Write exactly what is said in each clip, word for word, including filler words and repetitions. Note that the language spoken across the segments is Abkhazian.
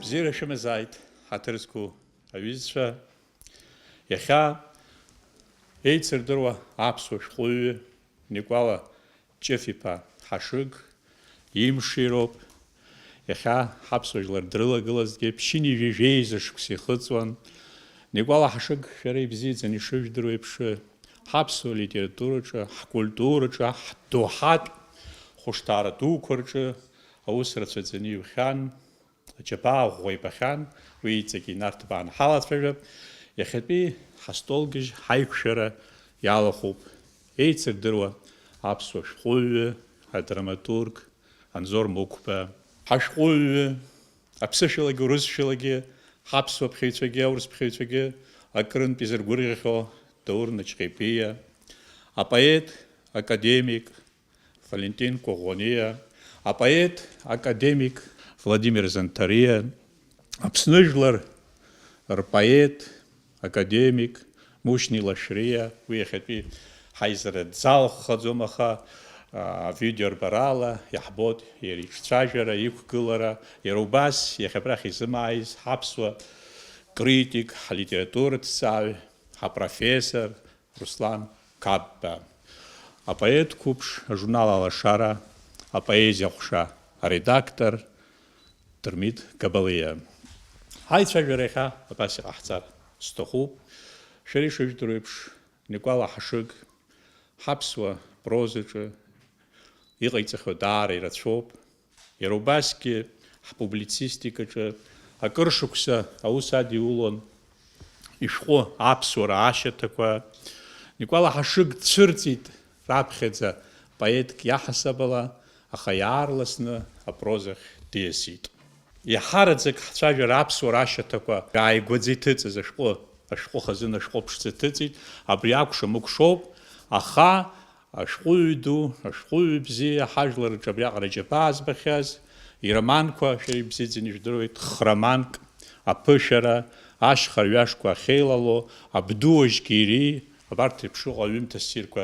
Бзиара шәымазааит, ҳаҭыр зқәу аҩызцәа. Иахьа еицырдыруа аԥсуа шәҟәыҩҩы Никәала Ҷыф-иԥа Ҳашыг имшироуп. Иахьа ҳаԥсуа жәлар дрылагылазҭгьы ԥшьынҩажәи жәеиза шықәса ихыҵуан. Никәала Ҳашыг шәара ибзиаӡаны ишыжәдыруа еиԥш, ҳаԥсуа литератураҿы, ҳкультураҿы, ҳдоуҳатә хәышҭаара дуқәа рҿы аус рацәаӡаны иухьан. Аџьабаа ӷәӷәа ибахьан, уи иҵегь инарҭбааны ҳалацәажәап. Иахьатәи ҳастолгьежь ҳаиқәшәара иалахәуп еицырдыруа аԥсуа шәҟәыҩҩы, адраматург Анзор Мықәба. Ҳашәҟәыҩҩы, аԥсышәалагьы урысшәалагьы, ҳаԥсуа ԥхьаҩцәагьы аурыс ԥхьаҩцәагьы акырынтә изыргәырӷьахьоу Даур Наҷҟьебиа, апоет, академик, Валентин Коӷониа, апоет, академик Владимир Занҭариа, Аԥсны жәлар рпоет, академик Мушьни Лашәриа, уи иахьатәи ҳаизара дзалххаӡом, аха, а, авидео рбарала иаҳбоит иара иҿцәажәара, иқәгылара, иара убас иахьа абрахь изымааиз ҳаԥсуа критик, ҳлитератураҭҵааҩ, ҳапрофессор, Руслан Қапба, апоет қәыԥш, ажурнал Алашара апоезиа ҟәша аредактор Дырмит Габалиа. Ҳаицәажәара иахьа абас иҟаҳҵар сҭахуп. Шәара ишыжәдыруа еиԥш, Никәала Ҳашыг ҳаԥсуа прозаҿы иҟаиҵахьоу даара ирацәоуп. Иара убасгьы ҳпублицистикаҿы акыр шықәса аус адиулон ишәҟәы аԥсуара ашьаҭақәа. Никәала Ҳашыг дцәырҵит раԥхьаӡа поетк иаҳасабала, аха иаарласны апрозахь диасит. Иаҳараӡак ҳцәажәара аԥсуара ашьаҭақәа ааигәаӡа иҭыҵыз ашәҟәы, ашәҟәы хазына ашәҟәы ԥшӡа ҭыҵит, абри акәша-мыкәшоуп, аха Ашәҟәыҩҩы ду, ашәҟәыҩҩы бзиа, ҳажәлар рҿы абриаҟара аџьабаа збахьаз, ироманқәа, шәара ибзиаӡаны ижәдыруеит, хроманк, Аԥышәара, Ашьха рҩашқәа ахьеилало, Абду Ажьгьери, абарҭ реиԥш ыҟоу аҩымҭа ссирқәа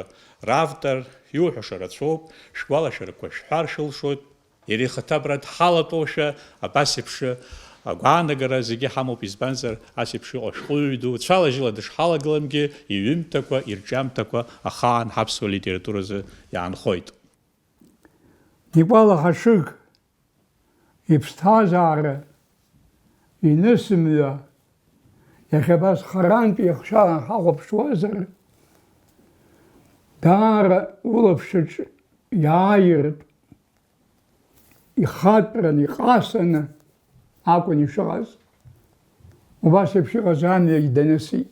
равтор, иуҳәаша рацәоуп, шәгәалашәарақәа шәҳәар шәылшоит. Иара ихаҭа абра дҳалатәоушәа, абас еиԥш агәаанагара зегьы ҳамоуп, избанзар, ас еиԥш иҟоу ашәҟәыҩҩы ду, цәала-жьыла дышҳалагаламгьы, иҩымҭақәа, ирҿиамҭақәа ахаан ҳаԥсуа литературазы иаанхоит. Никәала Ҳашыг иԥсҭазаара, инысымҩа, иахьа абас харантә иахшьала ҳахәаԥшуазар, даара улаԥш аҿы иааиртә, ихатәраны, иҟасаны акәын ишыҟаз. Убас еиԥш иҟаз амҩагь данысит.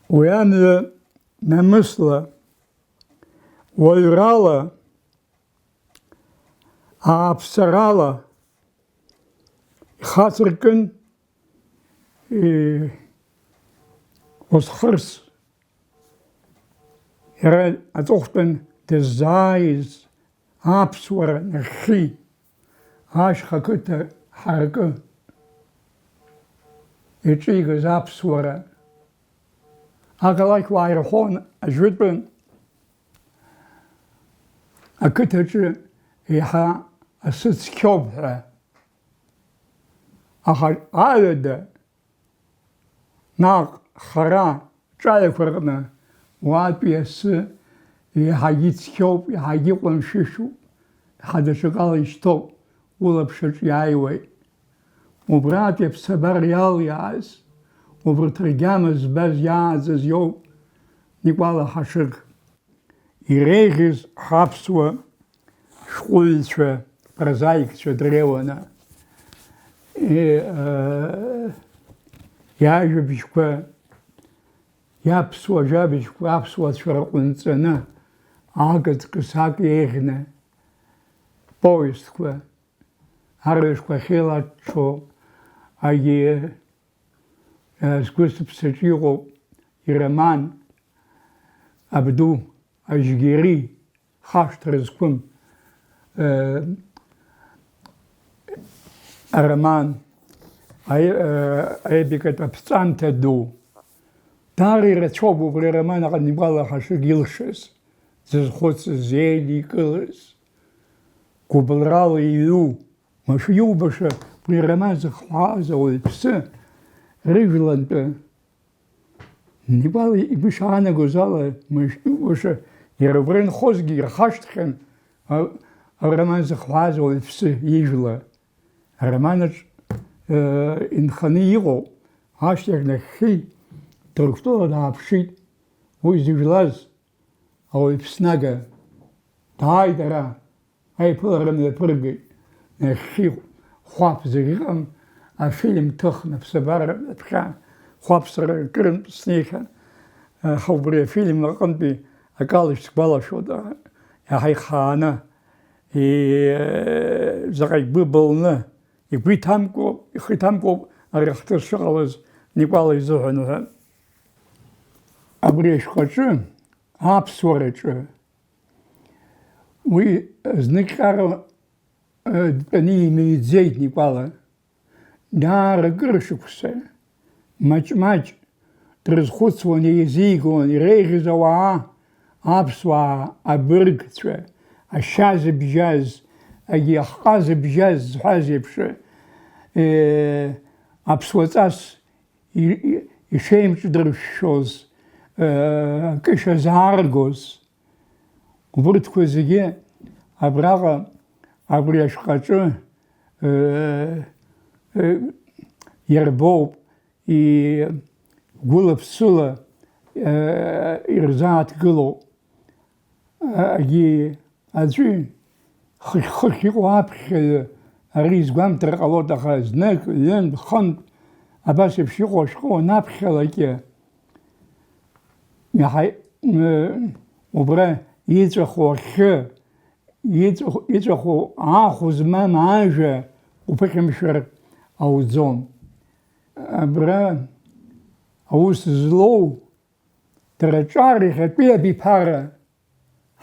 Уи амҩа намысла, уаҩрала, ааԥсарала ихацыркын, и-, Осхырс. Иара аҵыхәтәан дыззааиз аԥсуара нахьхьи, ашьха қыҭа ҳаракы иҿигаз аԥсуара. Ақалақь уаа ирҳәон ажәытәы ақыҭаҿы еиҳа асы цқьоуп ҳәа. Аха аҩада наҟ хара ҿаҩақәа рҟны уаатәи асы еиҳагьы цқьоуп, еиҳагьы ҟәымшәышәуп, еиҳа даҽакала ишьҭоуп, улаԥш аҿы иааиуеит. Убратәи аԥсабара иалиааз, убарҭ ргьама збаз иааӡаз иоуп Никәала Ҳашыг. Иреиӷьыз ҳаԥсуа шәҟәыҩҩцәа, прозаикцәа дреиуаны, и-, э, иажәабжьқәа, иаԥсуа жәабжьқәа аԥсуацәа рҟәынҵаны, акыдкыс ак еиӷьны, повестқәа, арҩашқәа ахьеилаҽҽо, агьи, э, сгәы сыԥсаҿы иҟоуп ироман Абду Ажьгьери, хашҭра зқәым, э, ароман, аи-, э, аепикатә аԥҵамҭа ду. Даара ирацәоуп убри ароман аҟны Никәала Ҳашыг илшаз, дзызхәыцыз, зеидикылаз. гәыбылрала иҩу, мышәы иубаша, уи ароман зыхҳәааз ауаҩԥсы рыжәлантәы Никәал игәы ишаанагоз ала, мышә иубаша, иара убра инхозгьы ирхашҭхьан, а-, ароман зыхҳәааз ауаҩԥсы ижәла. Ароманаҿ, э, инханы иҟоу ашьҭахь нахьхьи Ҭырқәтәыла дааԥшит. Уи зыжәлаз ауаҩԥснага дааит ара, аиԥылара мҩаԥыргеит. Нахьхьи хәаԥ зегь ыҟам, афильм ҭыхны аԥсабара ҩаԥхьа хәаԥ сара акырынтә снеихьан. Аха убри афильм аҟынтәи акала исгәалашәоит, а, иаҳа ихааны, и-, заҟа игәы былны, игәы иҭамкәа, ихы иҭамкәоуп ари ахҭыс шыҟалаз Никәала изыҳәан уҳәа. Абри ашәҟәаҿы, аԥсуараҿы, уи зныкҟьара, э, дтәаны имиӡеит Никәала. Даара акыр шықәса, маҷ-маҷ дрызхәыцуан, еизигон, иреиӷьыз ауаа, аԥсуаа, абыргцәа, ашьа зыбжьаз, агьи ахҟа зыбжьаз зҳәаз еиԥш, э, аԥсуаҵас и-, и-, ишеимҿдыршәшәоз, э, акышьа зааргоз, убырҭқәа зегьы абраҟа, абри ашәҟәаҿы, э, э, иарбоуп, и-, гәыла-ԥсыла, э, ирзааҭгылоуп. Агьи аӡәы хыхь-хыхь иҟоу аԥхьаҩы ари изгәамҭар ҟалоит, аха знык, ҩынтә, хынтә абас еиԥш иҟоу ашәҟәы уанаԥхьалакь, иаҳа, ы, убра иҵәаху ахьы, иҵәаху, иҵәаху аахә змам ажәа уԥыхьамшәар ауӡом. Абра аус злоу Дара ҿар иахьатәи абиԥара,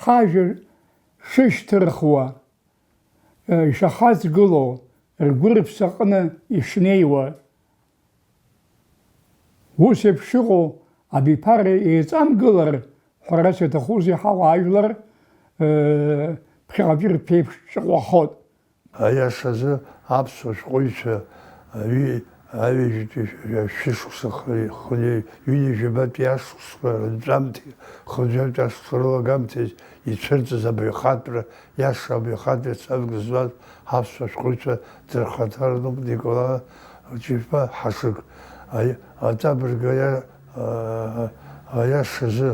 ҳажәа шышьҭырхуа, ишахаҵгылоу, ргәырԥса аҟны ишнеиуа. Ус еиԥш иҟоу абиԥара еиҵамгылар, ҳәарас иаҭахузеи ҳауаажәлар, ԥхьаҟатәи рԥеиԥш ҿаҟәахот. Аиашазы, аԥсуа шәҟәыҩҩцәа аҩ-, аҩажәатәи шәышықәса хы-, хынҩажәи ҩынҩажәабатәи ашықәсқәа рынҵәамҭеи хынҩажәатәи ашықәсқәа рылагамҭеи ицәырҵыз абаҩхатәра, иаша абаҩхатәра цәажәк змаз ҳаԥсуа шәҟәыҩҩцәа дырхаҭарнуп Николаи Ҷыжәба Ҳашыг. Аи-, аҵабырг аиа-, а-, аиашазы,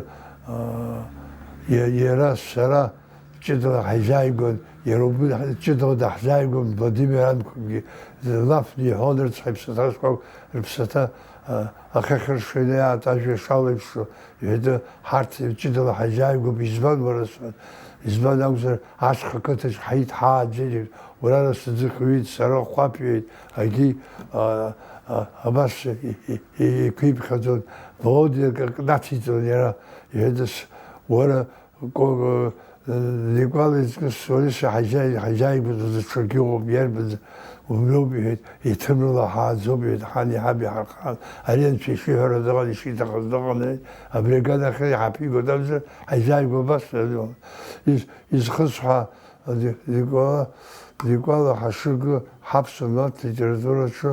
а, иа-, иара, сара, ҷыдала ҳаизааигәан, иара убри ҷыдала даҳзааигәан Владимир Анқәабгьы, лафны иҳәон, рыцҳа иԥсаҭа шкәакәа рыԥсаҭа, а, ахьахьыршо инеиааит, ажәа шалеиԥшу, иҳәеит, ҳарҭ ҷыдала ҳаизааигәоуп, избан уара, сҳәан, избан акәзар, ашьха қыҭаҿ ҳаит, ҳааӡеит, уара, расаӡык уиит, сара хәаԥ иҳәеит, агьи, а, а, абас и-, и-, и-, иқәиԥхьаӡон, Володиа акы нациҵон иара, иҳәеит, ас, уара, Ко-, Никәал иҵкыс Сориса ҳаизааигәаз даҽакгьы ыҟоуп, иарбан убриоуп, иҳәеит, иҭымрала ҳааӡоуп, иҳәеит, ҳани ҳаби ҳархаан, ари анцәа ишиҳәара дыҟан, ишиҭахыз дыҟан, иҳәеит, абри аганахьы иҳаԥигоит акәзар, ҳаизааигәа абас, из-, изхысҳәаа, Никәала, Никәала Ҳашыг ҳаԥсуа милаҭ литератураҿы,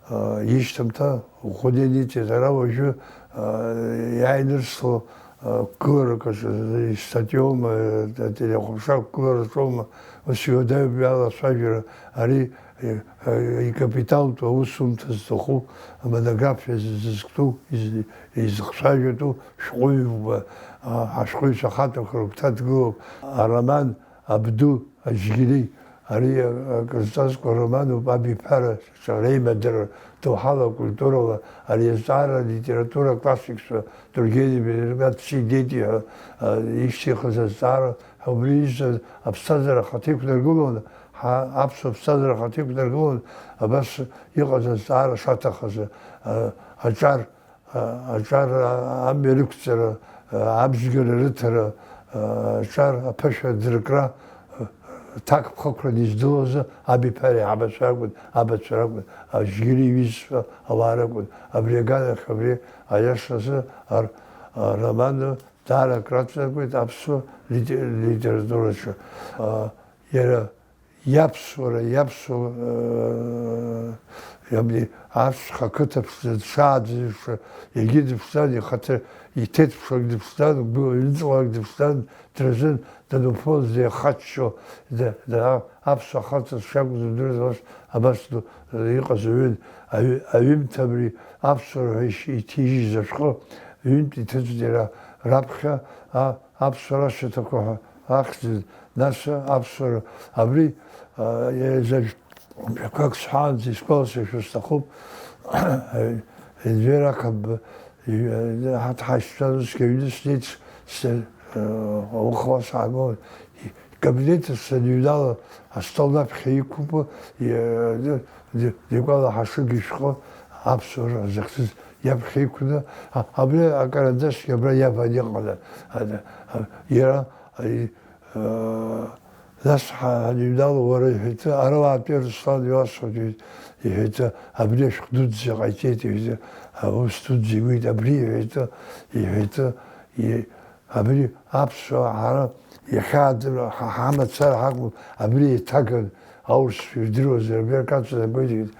а, ишьҭамҭа ӷәӷәаны иниҵеит, ара уажәы, а, иааинырсло, а, қәгыларак аҿы, истатиоума, ателехәаԥшра ақәгылараҿоума, ус иуадаҩуп иалацәажәара, ари, а, икапиталтә аусумҭа зҭаху, амонографиа зызктәу, из-, изыхцәажәатәу шәҟәыҩҩуп, а, ашәҟәыҩҩцәа ахаҭақәа рыгәҭа дгылоуп, ароман, Абду Аџьгьери, ари акырзҵазкуа романуп, абиԥара, реимадара, доуҳала, культурала, ари азҵаара алитература аклассикцәа, Тургеневи Ринати Сидети ҳәа, а, ишьҭихыз азҵаара, ҳәа убри изы аԥсҭазаара ахаҭа иқәнаргылон, ҳа, аԥсуа ԥсҭазаара ахаҭа иқәнаргылон, абас иҟаз азҵаара шаҭахыз, а, аҿар, а, аҿар, а, амҩа рықәҵара, а, абжьгара рыҭара, а, аҿар аԥышәа дыркра, а, ҭакԥхықәран издылоз абиԥареи абацәа ракәын, абацәа ракәын, Ажьгьери иҩызцәа ауаа ракәын. Абри аганахь абри аиашазы ар-, а, роман даара акраҵанакуеит аԥсуа лите-, литератураҿы. А, иара иаԥсуара, иаԥсуа, э, иаб-, ашьха ақыҭа ԥшӡа дшааӡаз еиԥш, иагьы дыԥшӡан, ихаҭа иҭеит ԥшак дыԥшӡан, гәы-, ҩныҵҟалак дыԥшӡан, дразын, дануԥылаз деихаччо, да, да, аԥсуа хаҵа дшакәыз удыруаз, абас, абас ду-, иҟаз аҩын, аҩ-, аҩымҭа абри аԥсуара ҳәа ишь-, иҭижьыз ашәҟәы ҩынтә иҭыҵт иара раԥхьа, а, аԥсуара ашьаҭақәа ҳәа ахьӡын, нас аԥсуара абри, а, иазаҩ-, мҩақәак сҳәаанӡа исгәаласыршәо сҭахуп. Енвер Ақаба, ҩ-, ҳаҭ ҳаишьцәа усгьы аҩны снеит, с-, с-, ауха саагон. Икабинет саныҩнала, астол аԥхьа иқәуп, и-, ди-, Никәала Ҳашыг ишәҟәы аԥсуара захьӡыз иаԥхьа иқәны, а-, абри акарандаҭгьы абра иаван иҟан. А-, а-, иара, а-, и-, а-, Нас ҳа-, ҳаныҩнало, уара, иҳәеит, ара уаатәеи, Руслан, иуасҳәоит, иҳәеит, иҳәеит, абри ашәҟә дуӡӡа ҟаиҵеит, иҳәеит, аус дуӡӡа иуит, абри, иҳәеит, иҳәеит, и-, абри аԥсуаа ҳара иахьаадыруа, ҳа-, ҳамацара ҳакәым, абри еиҭаган, аурысшәа ирдыруазар, абри акаҵәара агоит, иҳәеит,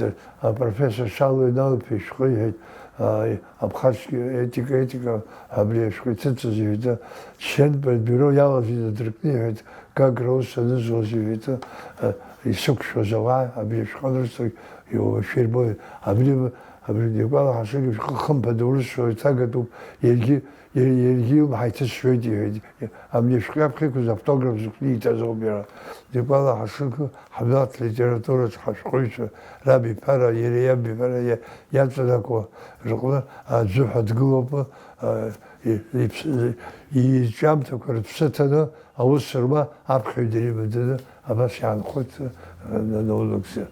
а-, апрофессор Шало иналаԥ ишәҟәы, иҳәеит, а, Абхазтәи етика, етика абри ашәҟәы иҭыҵыз, иҳәеит, Шьынтәа абиуро иалаз инадыркны, иҳәеит, Гагра аус анызуаз, иҳәеит, исықәшәоз ауаа абри ашәҟәы анырҵоит, иуашәа ирбоит. Абри, абри Никәала Ҳашыг ишәҟәы хымԥада урысшәала иҭагатәуп, иаргьы, иар-, иаргьы илымҳа иҭысшьуеит, иҳәеит. Абри ашәҟәы иаԥхьа иқәыз автограф зықәны иҭаз ауп иара. Никәала Ҳашыг ҳмилаҭ литератураҿы ҳашәҟәыҩҩцәа рабиԥара, иара иабиԥара иа-, иаҵанакуа рҟны аӡәы ҳәа дгылоуп, а, и-, иԥс-, ирҿиамҭақәа рыԥсы ҭаны, аус руа аԥхьаҩ дара имаданы абас иаанхоит, а, на-, наунагӡа.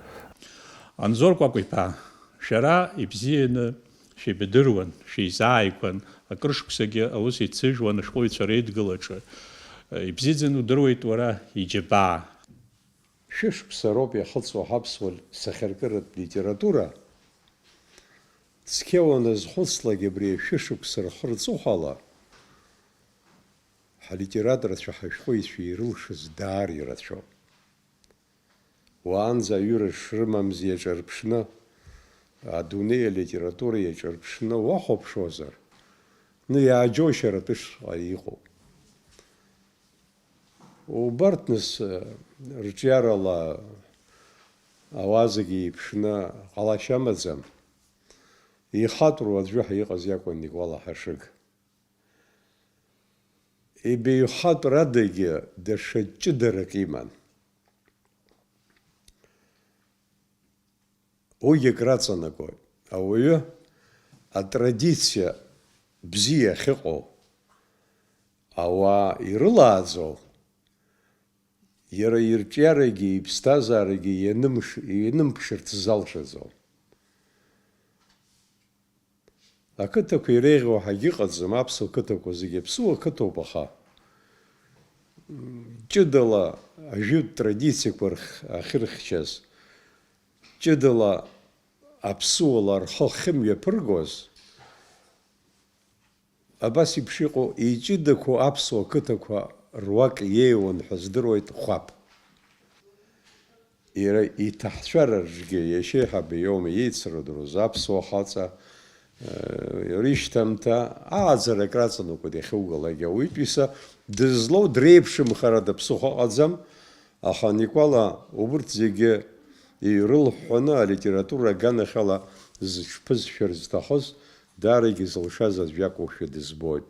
Анзор Кәакәа-иԥа, шәара ибзианы шәеибадыруан, шәеизааигәан, акыр шықәсагьы аус еицыжәуан ашәҟәыҩҩцәа реидгылаҿы. Ибзиаӡаны удыруеит уара иџьабаа. Шәышықәса роуп иахыҵуа ҳаԥсуа сахьаркыратә литература. Цқьа уаназхәыцлак, абри ашәышықәса рхы рҵыхәала, ҳлитераторцәа, ҳашәҟәыҩҩцәа ирылшаз даара ирацәоуп. Уаанӡа аҩыра шрымамыз иаҿырԥшны, адунеи алитература иаҿырԥшны уахәаԥшуазар, ну, иааџьоушьаратәы шҟа иҟоуп. Убарҭ нас, рҿиарала ауаа зегьы еиԥшны ҟалашьа амаӡам. Ихатәроу аӡәы ҳәа иҟаз иакәын Никәала Ҳашыг. Ибаҩхатәрадагьы даҽа ҷыдарак иман. Уигьы акраҵанакуеит. Ауаҩы атрадициа бзиа ахьыҟоу, ауаа ирылааӡоу, иара ирҿиарагьы иԥсҭазаарагьы ианымш-, ианымԥшырц залшаӡом. Ақыҭақәа иреиӷьу ҳагьыҟаӡам, аԥсуа қыҭақәа зегьы аԥсуа қыҭоуп, аха, м, ҷыдала ажәытә традициақәа рх-, ахьырхьчаз, ҷыдала аԥсуала рхы ахьымҩаԥыргоз, абас еиԥш иҟоу иҷыдақәоу аԥсуа қыҭақәа руак иеиуан ҳәа здыруеит Хәаԥ. Иара иҭаҳцәара рҿгьы иашьеиҳабы иоума иеицырдыруаз аԥсуа хаҵа, э, рышьҭамҭа, ааӡара акраҵанакуеит иахьугалак ауаҩытәыҩса дызлоу дреиԥшымхарада ԥсыхәа ыҟаӡам, аха Никәала убырҭ зегьы ирылҳәҳәаны алитература аганахьала зыҽԥызшәар зҭахыз, даарагьы зылшаз аӡә иакәушәа дызбоит.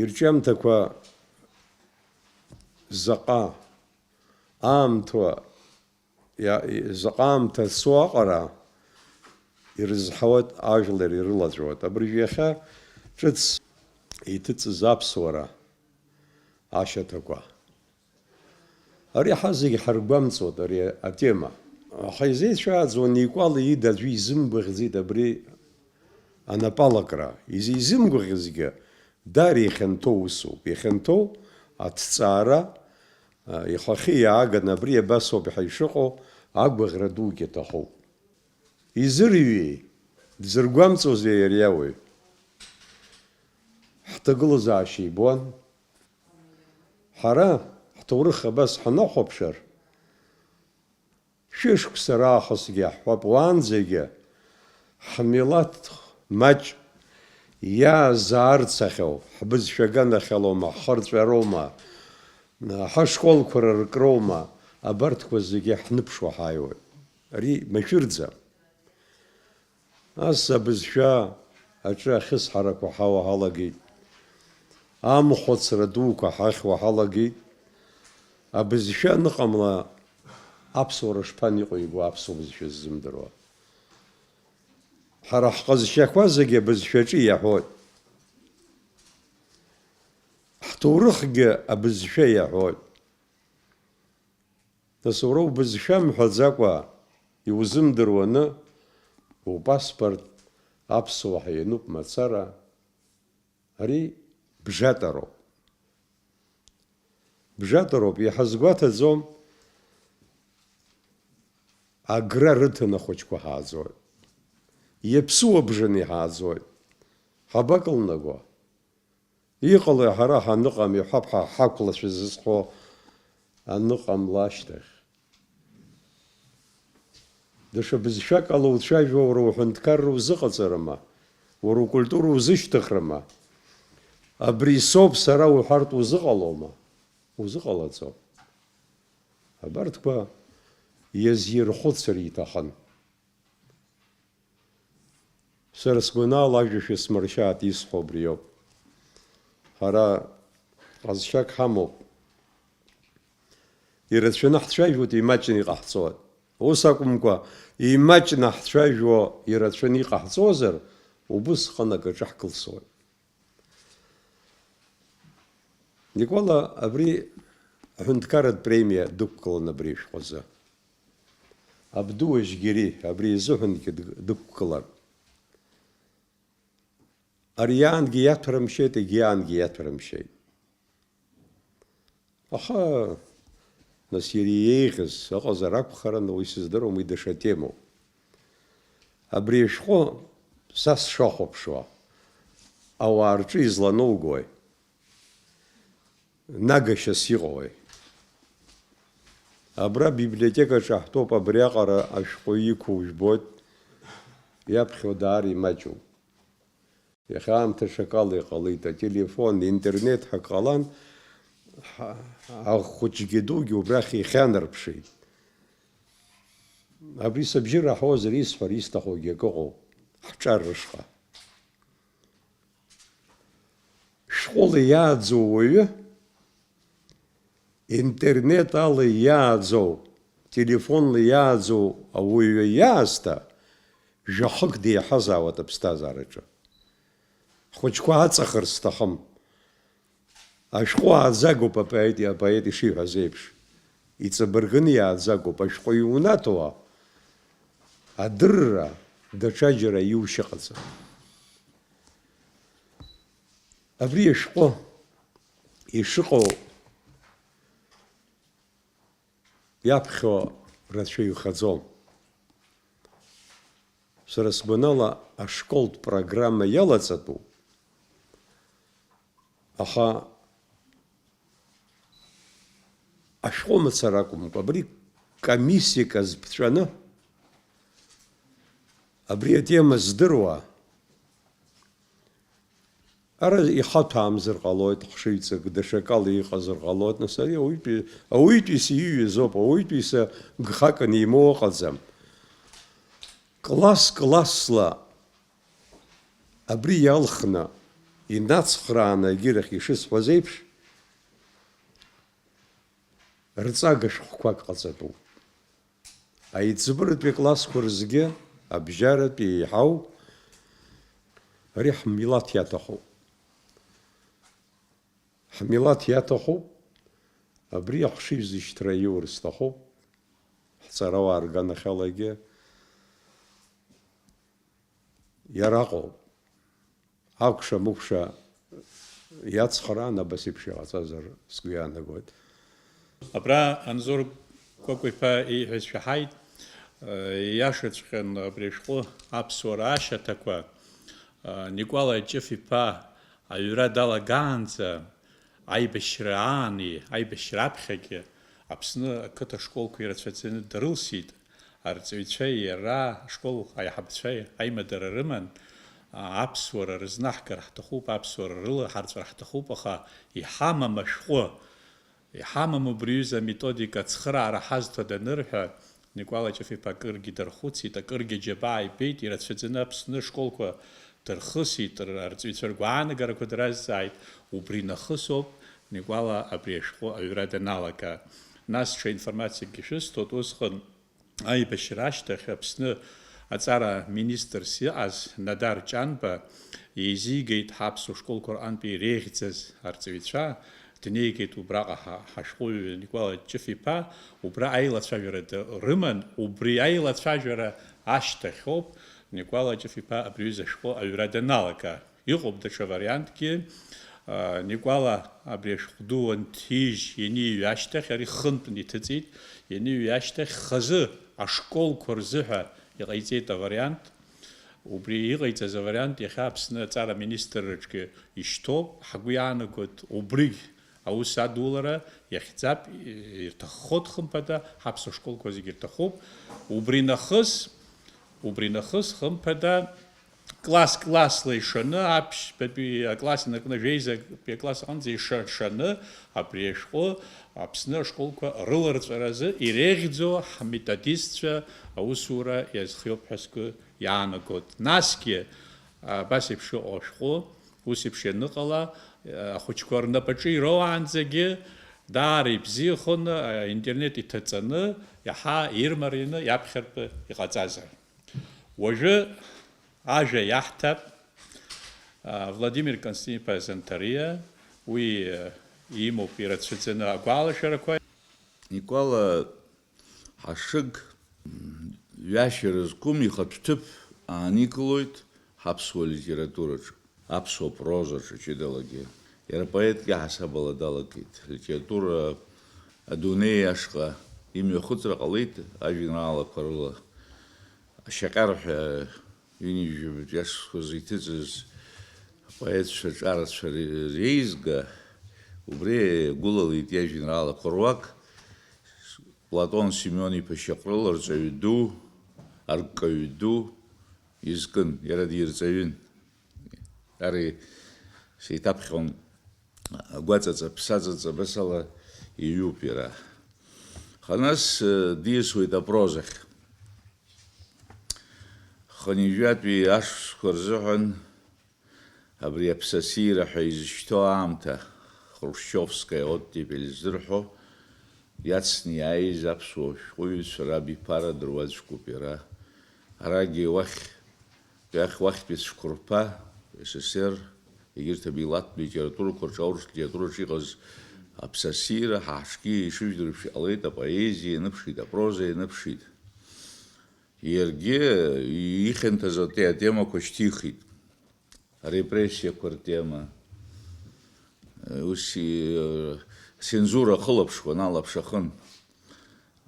Ирҿиамҭақәа заҟа аамҭа, иа-, заҟа аамҭа цо аҟара ирызҳауеит, ажәлар ирылаҵәауеит. Абыржә иахьа ҿыц иҭыҵыз аԥсуара ашьаҭақәа. Ари ҳа зегь ҳаргәамҵуеит, ари атема. Аха изеицәааӡо Никәала ида аӡәы изымгәаӷьӡеит абри анапалакра. Изы изымгәаӷьызгьы, даара ихьанҭоу усуп. Ихьанҭоу аҭҵаара, а, ихахьы иааганы абри абасоуп ҳәа ишыҟоу агәаӷьра дугьы аҭахуп. Изырҩеи, дзыргәамҵуазеи ари ауаҩ? Ҳҭагылазаашьа ибон. Ҳара ҳҭоурых абас ҳанахәаԥшыр, шәышықәса раахысгьы иаҳҳәап, уаанӡагьы ҳмилаҭ маҷ иаазаарцахьоу, ҳбызшәа аганахьалоума, ҳхырҵәароума, ҳашколқәа рыркроума, абарҭқәа зегьы ҳныԥшуа ҳааиуеит. Ари машәырӡам. Ас абызшәа аҿы ахьысҳарақәа ҳауа ҳалагеит. Амхәыцра дуқәа ҳахьуа ҳалагеит. Абызшәа аныҟамла, аԥсуара шԥаныҟоу игәы аԥсуа бызшәа ззымдыруа? Ҳара ҳҟазшьақәа зегьы абызшәаҿы иаҳәоит. Ҳҭоурыхгьы абызшәа иаҳәоит. Нас уара убызшәа мҳәаӡакәа иузымдыруаны, упаспорт аԥсуа ҳәа иануп мацара, ари бжатароуп. Бжатароуп, иҳазгәаҭаӡом, агра рыҭаны ахәыҷқәа ҳааӡоит. Иаԥсуа бжаны иҳааӡоит. Ҳабакылнаго? Иҟалои ҳара ҳаныҟам, иҳәап, ҳа ҳақәлацәа зызхо аныҟамла ашьҭахь? Даҽа бызшәак ала уцәажәо уара уҳәынҭқарра узыҟаҵарыма? Уара укультура узышьҭыхрыма? Абри соуп сара уҳәартә узыҟалома? Узыҟалаӡом. Абарҭқәа иазирхәыцыр иҭахын. Сара сгәанала ажәа шәысмыршьааит, исҳәо убриоуп. Ҳара ҟазшьак ҳамоуп. Ирацәаны ҳцәажәоит, имаҷны иҟаҳҵоит. Ус акәымкәа, имаҷны ҳцәажәо ирацәаны иҟаҳҵозар, убысҟан акаҿы ҳкылсуеит. Никәала абри аҳәынҭқарратә премиа дықәгылан абри ашәҟәы азы. Абду Ажьгьери абри изыҳәангьы д-, дықәгылан. Ари иаангьы иаҭәарымшьеит, егьи аангьы иаҭәарымшьеит. Аха, нас, иара иеиӷьыз ыҟазар акәхарын, уи сыздыруам, уи даҽа темоуп. Абри ашәҟәы са сшахәаԥшуа, ауаа рҿы изланоугои? Нагашьас иҟоуи? Абра абиблиотекаҿы ҳтәоуп, абриаҟара ашәҟәы иқәу жәбоит, иаԥхьо даара имаҷуп. Иахьа аамҭа ҽакала иҟалеит, ателефон, интернет ҳәа ак ҟалан, ҳа-, ахәыҷгьы дугьы убрахь ихьанарԥшит. Абри сыбжьы раҳауазар исҳәар исҭахугьы акы ыҟоуп, ҳҿар рышҟа. Шәҟәыла иааӡоу уаҩы, интернет ала иааӡоу, телефонла иааӡоу ауаҩы иаасҭа, жәахык деиҳазаауеит аԥсҭазаараҿы. Ҳхәыҷқәа аҵахар сҭахым. Ашәҟәы ааӡагоуп апоет, апоет ишиҳәаз еиԥш. Иҵабыргыны иааӡагоуп. Ашәҟәы иунаҭауа, адырра даҽаџьара иушьа ыҟаӡам. Абри ашәҟәы ишыҟоу иаԥхьо рацәаҩхаӡом. Сара сгәанала, ашколтә программа иалаҵатәуп, аха ашәҟәы мацара акәымкәа, абри комиссиак азԥҵәаны, абри атема здыруа, ара ихаҭәаамзар ҟалоит, хшыҩҵак даҽакала иҟазар ҟалоит, нас ари ауаҩытәи, ауаҩытәыҩса иҩызоуп, ауаҩытәыҩса гхак анимоу ыҟаӡам. Класс-классла абри иалхны, инацхрааны егьирахь ишысҳәаз еиԥш, рҵага шәҟәқәак ҟаҵатәуп. Аиҵбыратәи аклассқәа рзгьы абжьаратәи еиҳау ари ҳмилаҭ иаҭахуп. Ҳмилаҭ иаҭахуп, абри ахшыҩзышьҭра аиур сҭахуп, ҳҵарауаа рганахьалагьы иара аҟоуп. Акәша-мыкәша иацхраан абас еиԥш иҟаҵазар сгәы иаанагоит. Абра Анзор Кәакәа-иԥа ииҳәаз шәаҳаит. Ииашаҵәҟьан абри ашәҟәы аԥсуара ашьаҭақәа, Никәала Ҷыф-иԥа аҩра далагаанӡа Аибашьра аани аибашьра аԥхьагьы Аԥсны ақыҭа школқәа ирацәаӡаны дрылсит. Арҵаҩцәа иара ашкол аиҳабацәа аимадара рыман, а, аԥсуара рызнаҳгар ҳҭахуп, аԥсуара рылаҳарҵәар ҳҭахуп, аха иҳамам ашәҟәы, иҳамам убри аҩыза аметодика ацхыраара ҳазҭоит анырҳәа, Никәала Ҷыф-иԥа акыргьы дархәыцит, акыргьы аџьабаа ибеит, ирацәаӡаны Аԥсны ашколқәа дырхысит, р-, арҵаҩцәа ргәаанагарақәа дразҵааит, убри нахысоуп Никәала абри ашәҟәы аҩра даналага. Нас ҽа информациакгьы шәысҭоит, усҟан аибашьра ашьҭахь Аԥсны аҵара министрс иҟаз Надар Ҷанба еизигеит ҳаԥсуа школқәа рҟынтәи иреиӷьӡаз арҵаҩцәа, днеигеит убраҟа ҳа-, ҳашәҟәыҩҩы Никәала Ҷыф-иԥа, убра аилацәажәара д-, рыман, убри аилацәажәара ашьҭахьоуп Никәала Ҷыф-иԥа абри аҩыза ашәҟәы аҩра даналага. Иҟоуп даҽа вариантгьы, а, Никәала абри ашәҟәы ду анҭижь ианиҩы ашьҭахь, ари хынтәны иҭыҵит, ианиҩы ашьҭахь хазы ашколқәа рзыҳәа иҟаиҵеит авариант, убри иҟаиҵаз авариант иахьа Аԥсны аҵара аминистрраҿгьы ишьҭоуп, ҳгәы иаанагоит убригь аус адулара иахьӡап, ирҭаххоит хымԥада, ҳаԥсуа школқәа зегьы рҭахуп, убри нахыс, убри нахыс хымԥада, класс-классла ишаны, аԥшьбатәи акласс инаркны, жәеизатәи акласс аҟынӡа иша-, шаны, абри ашәҟәы Аԥсны ашколқәа рыларҵәаразы иреиӷьӡоу ҳметодистцәа аусура иазхиоуп ҳәа сгәы иаанагоит. Насгьы, абас еиԥш иҟоу ашәҟәы, ус еиԥш ианыҟала, ахәыҷқәа рнапаҿы ироуаанӡагьы даара ибзиахоны, аинтернет иҭаҵаны, иаҳа ирмарианы иаԥхьартә иҟаҵазар. Уажәы ажәа иаҳҭап, а, Владимир Константин-иԥа Занҭариа, уи, а, имоуп ирацәаӡаны агәалашәарақәа. Никәала Ҳашыг, м, ҩашьара зқәым ихатә ҭыԥ ааникылоит ҳаԥсуа литератураҿы, аԥсуа прозаҿы ҷыдалагьы. Иара поетк иаҳасабала далагеит. Литература адунеи ашҟа имҩахыҵра ҟалеит ажәеинраалақәа рыла. Ашьаҟьар ҳәа ҩынҩажәаба ашықәсқәа зыҭыҵыз апоетцәа ҿарацәа ре-, реизга, убри иагәылалеит иажәеинраалақәа руак, Платон Семион-иԥа Шьаҟрыл, арҵаҩы ду, арккаҩы ду изкын, иара дирҵаҩын. Ари сеиҭаԥхьон. Агәаҵаҵа, ԥсаҵаҵа, абасала иҩуп иара. Ханас, э, диасуеит апрозахь. Хынҩажәатәи ашықәсқәа рзыҳәан абри аԥсасира ҳәа изышьҭоу аамҭа, хрушьчиовская оттепель ззырҳәо, иацны иааиз аԥсуа шәҟәыҩҩцәа рабиԥара дыруаӡәкуп иара. Арагьы уахь, уахь, уахьтәи ацәқәырԥа, С С С Р, егьырҭ абилаҭтә литературақәа рҿы, аурыс литератураҿы иҟаз аԥсасира, ҳа ҳҿгьы ишыжәдыруа еиԥш иҟалеит, апоезиа ианыԥшит, апроза ианыԥшит. Иаргьы ихьанҭаз ате-, атемақәа шьҭихит. Арепрессиақәа ртема, ус и-, ацензура ахылаԥшқәа аналаԥш ахын.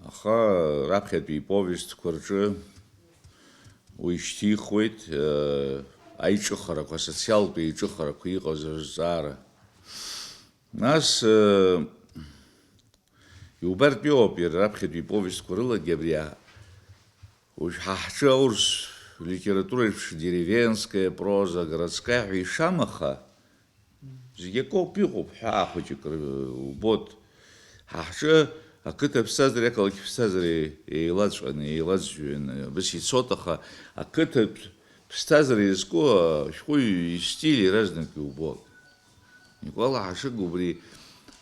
Аха раԥхьатәи иповестқәа рҿы уи шьҭихуеит, э, аиҿыхарақәа, асоциалтә еиҿыхарақәа иҟаз азҵаара. Нас, э, иубартә иоуп иара раԥхьатәи иповестқәа рылагьы абри а-, уажә ҳа ҳҿы аурыс литература еиԥш деревенская проза, городская ҳәа ишамаха, зегь акоуп, иҟоуп, ҳәаа хәыҷык ры-, убоит. Ҳа ҳҿы ақыҭа ԥсҭазаареи ақалақь ԥсҭазаареи еилаҵәаны, еилаӡҩаны, абас ицоит, аха ақыҭатә ԥсҭазаара иазку ашәҟәыҩҩы истиль иаразнак иубоит. Никәала Ҳашыг убри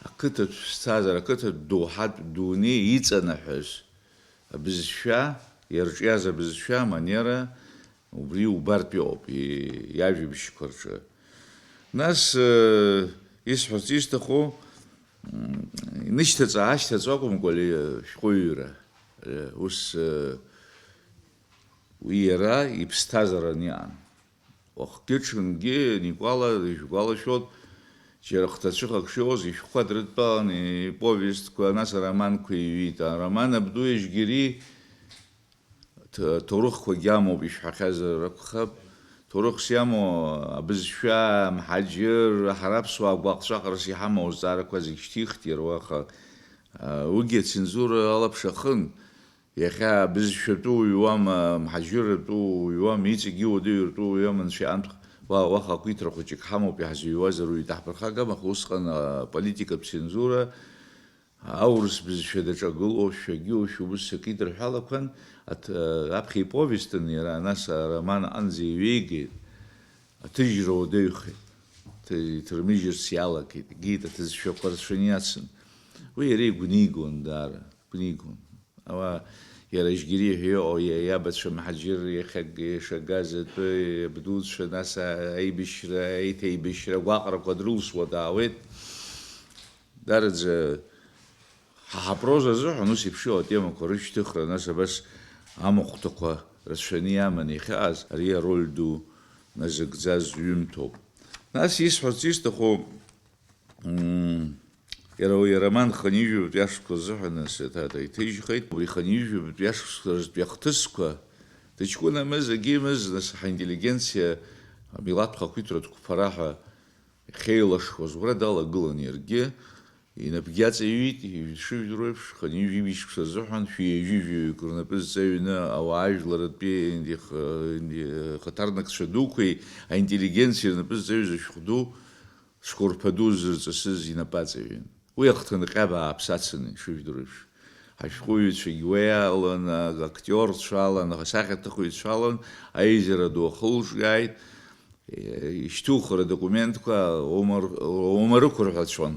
ақыҭатә ԥсҭазаара, ақыҭатә доуҳатә дунеи иҵанаҳәаз абызшәа, иарҿиаз абызшәа, аманера, убри убартә иҟоуп, и-, иажәабжьқәа рҿы. Нас, э, исҳәарц исҭаху, м, инышьҭаҵа-аашьҭаҵо акәымкәа, али-, шәҟәыҩҩра, э, ус, э, уи иара иԥсҭазааран иҟан. Уахгьы-ҽынгьы Никәала ишәгәалашәоит, џьара хҭацәыхак шиоуз ишәҟәқәа дрыдтәалан, иповестқәа, нас ароманқәа иҩит. Ароман Абду Ежьгьери ҭ-, ҭоурыхқәагьы амоуп, ишәҳәахьазар акәхап. Ҭоурыхс иамоу абызшәа, амҳаџьыр, ҳара аԥсуаа гәаҟцәаҟарас иҳамоу азҵаарақәа зегь шьҭихт иара уаха. Уигьы ацензура алаԥш ахын. Иахьа абызшәатәы уҩуама, мҳаџьырратәы уҩуама, иҵегьы уадаҩратәы уҩуама, анцәа иҟынтә уа-, уаха ақәиҭра хәыҷык ҳамоуп, иаҳзыҩуазар уаҩы даҳԥырхагам, аха усҟан аполитикатә цензура, аурыс бызшәа даҿагылоушәагьы-ушәа убыс акы идырҳәалақәан, аҭ-, аԥхьа иповестын иара, нас ароман аҟынӡа иҩеигеит, аҭыжьра уадаҩхеит, ҭы-, иҭырмыжьырц иалагеит, игеит аҭыӡшәақәа рацәаны иацын. Уи иара игәнигон даара. Гәнигон. Ауаа иара Жьгьери ҳәа иҟоу иа-, иабацәа мҳаџьырра иахьаг-, ишагаз атәы, иабдуцәа, нас а-, аибашьра, аиҭеибашьра агәаҟрақәа дрылсуа даауеит. Дараӡа ҳа ҳапроза азыҳәан ус еиԥш иҟоу атемақәа рышьҭыхра, нас абас амахәҭақәа рацәаны иаман иахьыҟаз, ари ароль ду назыгӡаз ҩымҭоуп. Нас исҳәарц исҭаху, Мм, иара уи ароман хынҩажәаҩтәи ашықәса азыҳәан асеҭата иҭыжьхеит. Убри хынҩажәаҩтәи ашықәсқәа рзтәи ахҭысқәа, дыҷкәынамыз, агьимыз, нас ҳаинтеллигенциа, амилаҭ хақәиҭратә қәԥара ҳәа иахьеилашуаз, убра далагылан иаргьы, инапгьы аҵаҩит, ишыжәдыруа еиԥш, хынҩажәи ҩажәи шықәса азыҳәан шәи ҩажәи жәаҩык рнапы зҵаҩны ауаажәларратәи инди-, инди-, хаҭарнакцәа дуқәеи аинтеллигенциа рнапы зҵаҩыз ашәҟә ду, Цәқәырԥа ду зырҵысыз инапаҵаҩын. Уи ахҭынҟьа бааԥс ацын, ишыжәдыруа еиԥш. Ашәҟәыҩҩцәагь уи алан, актиорцәа алан, асахьаҭыхҩцәа алан, аизара ду ахылҿиааит, ишьҭухыр адокументқәа ума-, умарықәырҳәацәон.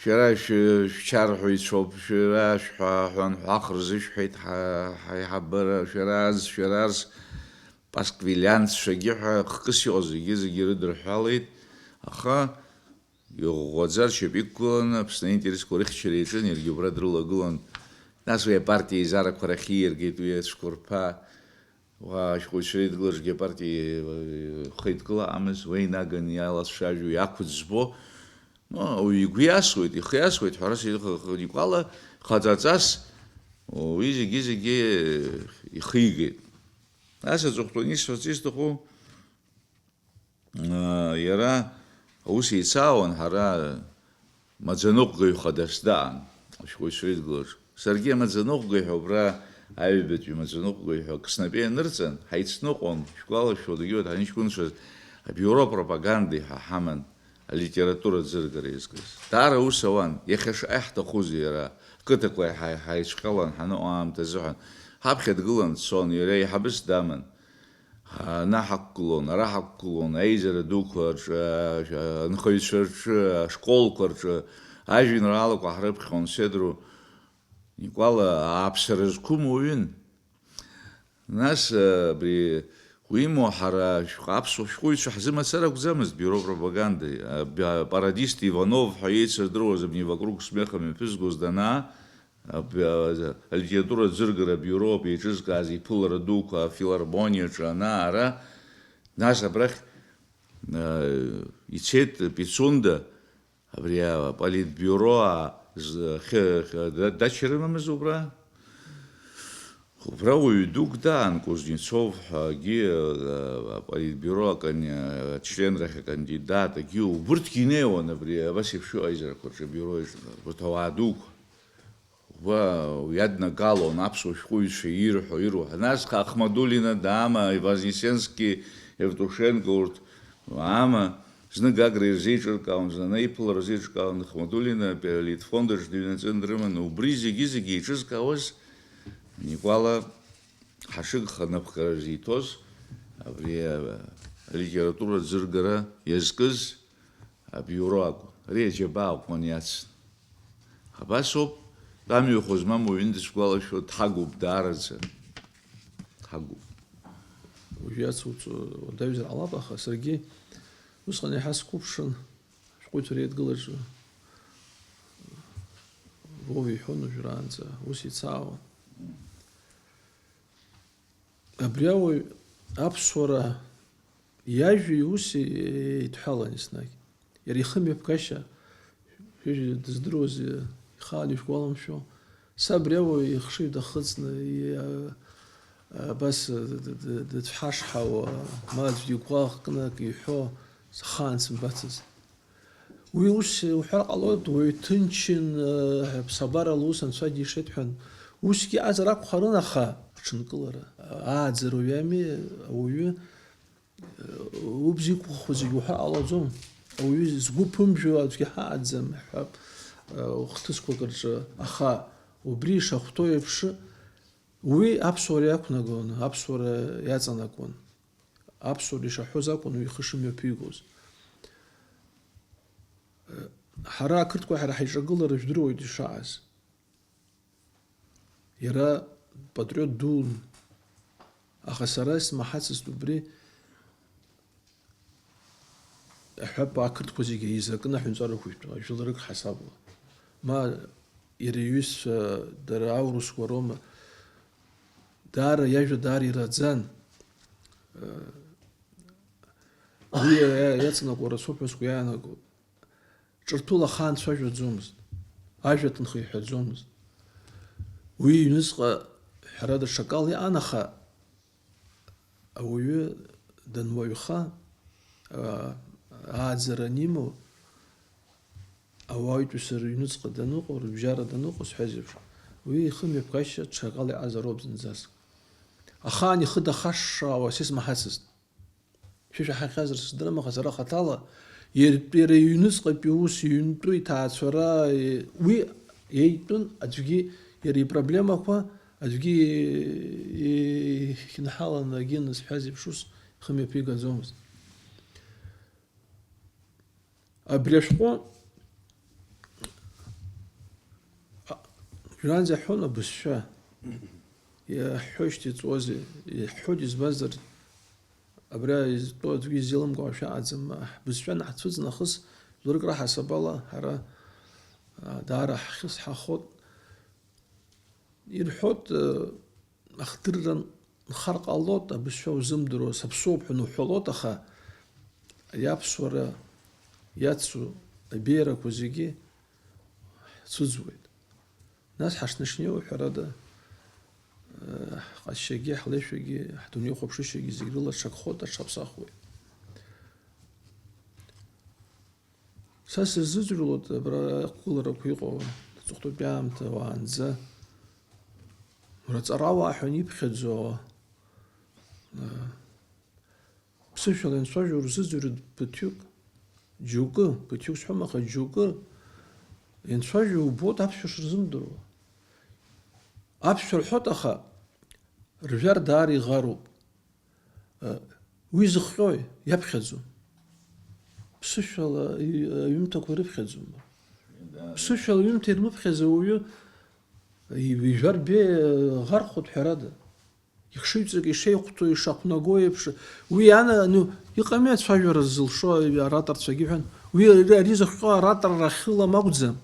Шәара шәы-, шәчарҳәаҩцәоуп, шәара шәҳәа-, ҳәа-, ҳәа-, ҳәа-, рзышәҳәеит ҳа-, ҳаиҳабыра, шәара аз, шәара арс, пасквилианцәагьы ҳәа хкыс иҟоу зегьы-зегьы рыдырҳәалеит, аха иӷәӷәаӡа ршьапы иқәгыланы Аԥсны аинтересқәа рыхьчара иаҿын, иаргьы убра дрылагылан. Нас уи апартиа еизарақәа рахь ииаргеит уи ацәқәырԥа. Уа ашәҟәыҩҩцәа реидгылаҿгьы апартиа ихеидкылаамызт, уеинаган иалацәажәо, иақәыӡбо. Ну, ауаҩы игәы иасуеит, ихы иасуеит, ҳәарас, Никәала хаҵаҵас уи зегьы-зегьы ихигеит. Нас аҵыхәтәаны исҳәарц исҭаху, аа, иара аус еицаауан, ҳара маӡаныҟәгаҩ хадас даан, ашәҟәыҩҩцәа реидгылаҿ. Саргьы амаӡаныҟәгаҩ ҳәа убра аҩбатәи маӡаныҟәгаҩ ҳәа ак снапы ианырҵан, ҳаицныҟәон, шәгәалашәо, дагьуеит, ҳанҷкәынцәаз абиуро апропагандеи ҳәа ҳаман, алитература аӡыргара иазкыз. Даара аус ауан, иахьа шаҟа иаҳҭахузеи иара, ҳқыҭақәа ҳа-, ҳаицәҟьалан ҳаныҟоу аамҭа азыҳәан. Ҳаԥхьа дгылан дцон, иара еиҳабыс даман. Ана ҳақәгылон, ара ҳақәгылон, аизара дуқәа рҿы, анхаҩцәа рҿы, ашколқәа рҿы, ажәеинраалақәа ҳрыԥхьон, Седру Никәала ааԥсара зқәым уаҩын. Нас, абри уимоу, ҳара шәҟа-, аԥсуа шәҟәыҩҩцәа ҳзы мацара акәӡамызт, биуро пропагандаи, аб-, апарадист Иванов ҳәа еицырдыруаз абни Вокруг смеха мҩаԥызгоз данаа, аб-, а-, алитература аӡыргара абиуроуп еиҿызкааз иԥылара дуқәа афилармониаҿы ана-ара, нас абрахь, а, ицеит Пицунда, абри аполитбиуро а-, з-, хьы-, хьы-, да-, дача рымамыз убра? Убра уаҩ дук даан, Кузнецов ҳәагьы, а, аполитбиуро акан-, а, ачленрахь акандидат, агьы убырҭгьы инеиуан абри абас еиԥш иҟоу аизарақәа рҿы абиуро иҿы, урҭ ауаа дуқәа. Уа, уиаднагалон аԥсуа шәҟәыҩҩцәа ирҳәо, ируҳәо. Нас Ахмадулина даама, Вознесенски, Евтушенко урҭ аама, зны Гагра ирзеиҿыркаауан, зны анаиԥылара рзеиҿыркаауан, Ахмадулина Политфонд аҿы дыҩнаҵаны дрыман. Убри зегьы-зегьы еиҿызкаауаз Никәала ҳашыгха напхгара зиҭоз, абри, а, алитература аӡыргара иазкыз, абиуро акәын. Ари аџьабаа ӷәӷәаны иацын. Абас ауп, амҩахәа змам уаҩы дысгәалашәо, дҳагуп даараӡа. Дҳагуп. Уажә иацуҵо уадаҩзар ҟалап, аха саргьы усҟан иаҳа сқәыԥшын, ашәҟәыҩҩцәа реидгылаҿы Вова иҳәон уажәраанӡа, ус ицаауан. Абри ауаҩ аԥсуара иажәеи уси еидҳәалан еснагь. Иара ихы мҩаԥгашьа, шәыжәҩа дыздыруаз, ихаан ишәгәаламшәо, са абри ауаҩ ихшыҩ дахыҵны, и-, Абас д-, д-, д-, дыцәҳашҳауа, ма аӡәгьы игәаӷ кны акы иҳәо, схаан сымбацызт. Уи ус уҳәар ҟалоит, уаҩ ҭынчын, ԥсабарала ус анцәа дишеит ҳәан. Усгьы иҟазар акәхарын, аха аҽынкылара, ааӡара уиами, ауаҩы, убз иқәыххо зегьы уҳәар ҟалаӡом. Ауаҩы згәы ԥымжәо аӡәгьы ҳаҟаӡам ҳәа, хҭысқәак рҿы. Аха убри ишахәҭоу еиԥш, уи аԥсуара иақәнагон, аԥсуара иаҵанакуан. Аԥсуара ишаҳәоз акәын уи ихы шымҩаԥигоз. Ҳара ақырҭқәа ҳара ҳаиҿагылара жәдыруеит ишааз. Иара патриот дуун, аха сара исмаҳацызт убри. Аҳәап, ақырҭқәа зегьы еизакын аҳәынҵәарақәа жәларык ҳасабла. Ма иара иҩызцәа, дара аурысқәа роума, даара иажәа даара ираӡан. Уи иа-, иа-, иаҵанакуа рацәоуп ҳәа сгәы иаанагоит. Ҿырҭәыла ахаан дцәажәаӡомызт, ажәа ҭынха иҳәаӡомызт. Уи иҩныҵҟа ҳәарада ҽакала иҟан, аха ауаҩы дануаҩха, аа, ааӡара анимоу, ауаҩытәыҩса рыҩныҵҟа даныҟоу, рыбжьара даныҟоу, сҳәаз еиԥш, уи ихы мҩаԥгашьа ҽакала иҟазароуп зынӡаск. Ахаан ихы дахашшаауа сисмаҳацызт. Шәа ишәаҳахьазар сыздырам, аха сара хаҭала, иара, иара иҩныҵҟатәи ус, иҩнтәы иҭаацәара, уи еитәын, аӡәгьы иара ипроблемақәа, аӡәгьы ихьынҳаланы акгьы анысҳәаз еиԥш ус ихы мҩаԥигаӡомызт. Абри ашәҟәы, а, уажәраанӡа иаҳҳәон абызшәа. Иаҳҳәоижьҭеи иҵуазеи? Иаҳҳәоит, избанзар, абра изтәу аӡәгьы изеилымкаауа шәаҟаӡам. Ҳбызшәа анаҳцәыӡ нахыс, жәларык раҳасабала ҳара, а, даара ҳхьысҳахот. Ирҳәот, э, ахдырра нхар ҟалот, абызшәа узымдыруа, саԥсуоуп ҳәа уҳәалот, аха ари аԥсуара иацу абеиарақәа зегьы ҳцәыӡуеит. Нас ҳашнышьнеиуа, ҳәарада, э, ҳҟазшьагьы, ҳлеишәагьы, ҳдунеихәаԥшышьагьы зегь рыла аҽакхоит, аҽаԥсахуеит. Са сырзыӡырҩлоит абра ақәгыларақәа иҟоу, аҵыхәтәантәи аамҭа уаанӡа. Уара аҵарауаа ҳәа иԥхьаӡо, э, ԥсышәала ианцәажәо рзыӡырҩуеит ԥыҭҩык, џьоукы, ԥыҭҩык сҳәом, аха џьоукы ианцәажәо убоит аԥсшәа шрызымдыруа. Аԥсшәа рҳәоит, аха ржәар даара иӷаруп. Уи зыхҟьои? Иаԥхьаӡом. Ԥсышәала аҩымҭақәа ирыԥхьаӡом. Ԥсышәала аҩымҭа ирмыԥхьаӡо ауаҩы ижәар беиа ӷархоит, ҳәарада. Ихшыҩҵак ишеихәҭоу, ишахәнаго еиԥш, уи ианану иҟами ацәажәара ззылшо араторцәагьы ҳәан. Уи ари, ари зыхҟьо аратор рахьылам акәӡам.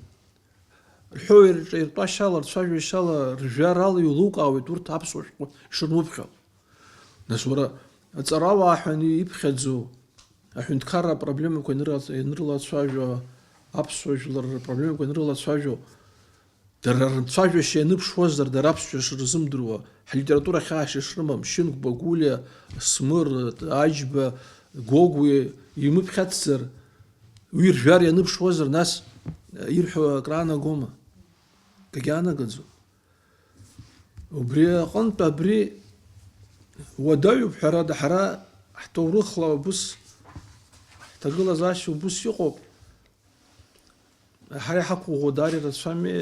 Рҳәоу ирҿаиртәашьала, рцәажәашьала, ржәарала иулукаауеит урҭ аԥсуа шәҟәы ишырмыԥхьо. Нас уара аҵарауаа ҳәа иԥхьаӡоу, аҳәынҭқарра апроблемақәа ианрыла-, ианрылацәажәо, аԥсуа жәлар рпроблемақәа ианрылацәажәо, дара рцәажәашьа ианыԥшуазар, дара аԥсшәа шрызымдыруа, ҳлитература ахьаашьа шрымам, Шьынқәба, Гәлиа, Смыр, Аџьба, Гогәуа имыԥхьацзар, уи ржәар ианыԥшуазар, нас ирҳәо акраанагома? Дагьаанагаӡом. Убри аҟынтә абри уадаҩуп, ҳәарада, ҳара ҳҭоурыхла убыс, ҳҭагылазаашьа убыс иҟоуп. Ҳара иҳақәыӷәӷәо даара ирацәами,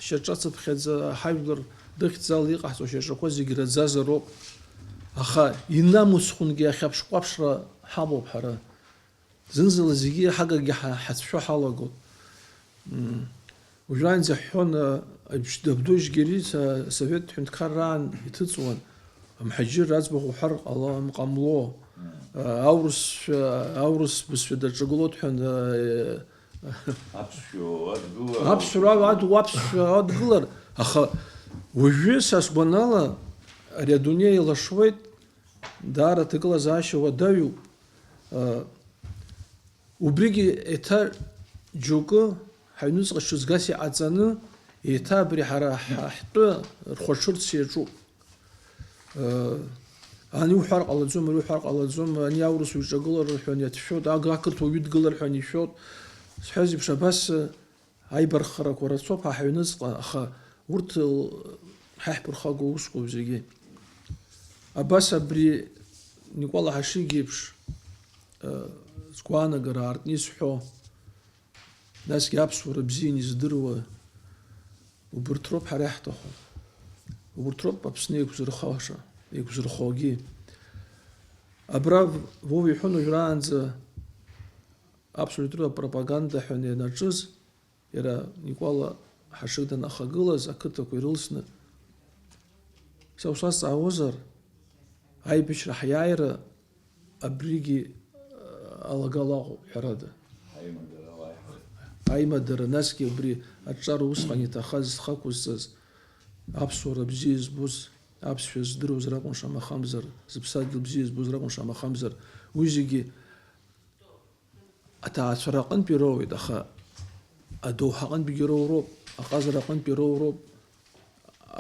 шьаҿацыԥхьаӡа ҳажәлар рыхьӡала иҟаҳҵо шьаҿақәа зегьы раӡазароуп. Аха инамысхәынгьы ахьаԥшҟәаԥшра ҳамоуп ҳара. Зынзала зегьы ҳагагьы ҳа-, ҳацәшәо ҳалагоит. М, уажәраанӡа ҳҳәон, а, Абдуажь Гьери са-, Совет ҳәынҭқарраан иҭыҵуан. Мҳаџьыр аӡбахә уҳәар ҟалам, ҟамло. А, аурысшәа, аурыс бызшәа даҿагылоит ҳәа, а, Аԥсшәа адгылара. Аԥсшәа ад-, уаԥсшәа адгылар. Аха уажәы, са сгәанала, ари адунеи еилашуеит, даара аҭагылазаашьа уадаҩуп. А, Убригьы еиҭа џьоукы ҳаҩныҵҟа ҽыҵгас иҟаҵаны, еиҭа абри ҳара ҳа-, ҳтәы рхәаҽырц иаҿуп. Ани уҳәар ҟалаӡом, ари уҳәар ҟалаӡом, ани аурыс уиҿагылар рҳәан иацәшәоит, ага ақырҭуа уидгылар ҳәан ишәоит. Сҳәаз еиԥш, абас аибарххарақәа рацәоуп ҳа ҳаҩныҵҟа, аха урҭ ҳа иаҳԥырхагоу усқәоуп зегьы. Абас абри Никәала Ҳашигь еиԥш сгәаанагара аартны исҳәо, насгьы аԥсуара бзианы издыруа, убырҭ роуп ҳара иаҳҭаху. Убырҭ роуп Аԥсны еиқәзырхаша, еиқәзырхогьы. Абра Вова иҳәон уажәраанӡа аԥсуа литература апропаганда ҳәа ианаҿыз, иара Никәала Ҳашыг данахагылаз ақыҭақәа ирылсны, са усазҵаауазар, аибашьра ҳиааира абригьы, а, алагала ыҟоуп, ҳәарада. Аимадара, насгьы абри аҿар усҟан иҭахаз, зхы ақәызҵаз, аԥсуара бзиа збоз, аԥсшәа здыруаз ракәын шамахамзар, зыԥсадгьыл бзиа збоз ракәын шамахамзар, уи зегьы аҭаацәара аҟынтәи роуеит, аха адоуҳа аҟынтәигьы роуроуп, аҟазара аҟынтәи роуроуп,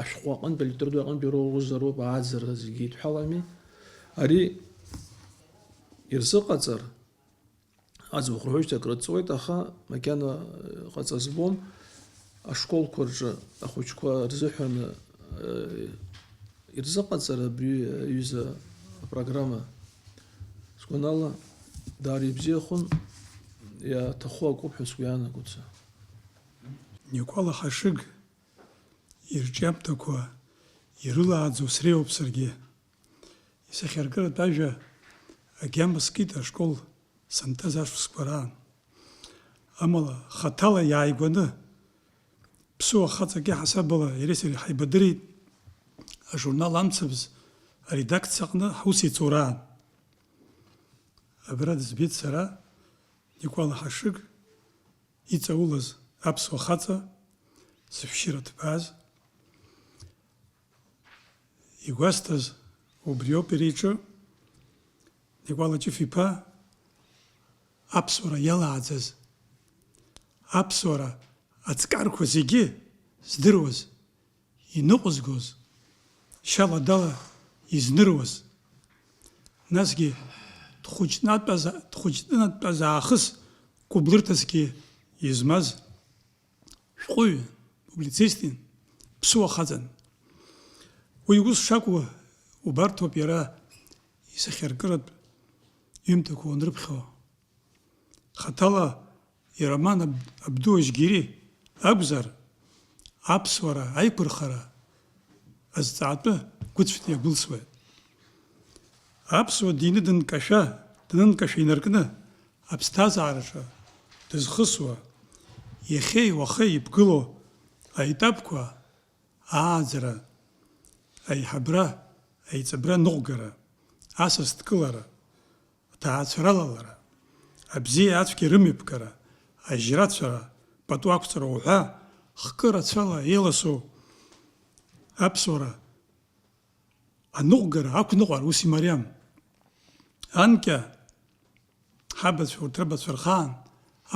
ашәҟәы аҟынтә, алитература аҟынтәи роурызароуп, ааӡара зегьы еидҳәалами. Ари ирзыҟаҵар, аӡбахә рҳәоижьҭеи акрыҵуеит, аха макьана, э, ҟаҵа збом. Ашколқәа рҿы ахәыҷқәа рзыҳәан, э, ирзыҟаҵар абри аҩыза апрограмма, сгәанала, даара ибзиахон, иаҭаху акоуп ҳәа сгәы иаанагоит са. Никәала Ҳашыг ирҿиамҭақәа ирылааӡо среиуоуп саргьы. Исахьаркыратә ажәа агьама скит ашкол санҭаз ашықәсқәа раан. Амала, хаҭала иааигәаны, ԥсуа хаҵак иаҳасабала иареи сареи ҳаибадырит ажурнал Амцабз аредакциаҟны ҳус еицураан. Абра дызбеит сара, Никәала Ҳашыг иҵаулаз аԥсуа хаҵа, зышәшьыра ҭбааз. Игәасҭаз убриоуп иара иҿы, Никәала Ҷыф-иԥа аԥсуара иалааӡаз, аԥсуара аҵкарқәа зегьы здыруаз, иныҟәызгоз, шьала-дала изныруаз, насгьы дхәыҷнатәаз, дхәыҷнатәаз аахыс кәыблырҭасгьы измаз шәҟәыҩҩын, публицистин, ԥсуа хаҵан. Уи ус шакәу убарҭоуп иара исахьаркыратә ҩымҭақәа уанрыԥхьо. Хаҭала ироман аб-, Абду Ажьгьери акәзар, аԥсуара аиқәырхара азҵаатәы гәыцәҭа иагәылсуеит. Аԥсуа дины дынкашәа, данынкашәа инаркны, аԥсҭазаараҿы дызхысуа, иахьеи уахеи иԥгылоу аетапқәа, ааӡара, аиҳабра, аиҵыбра ныҟәгара, асас дкылара, аҭаацәаралалара, абзиа ацәгьа рымҩаԥгара, ажьрацәара, пату ақәҵара уҳәа, хкы рацәала еиласоу аԥсуара аныҟәгара, ақәныҟәара ус имариам. Анкьа ҳабацәа, урҭ рабацәа рхаан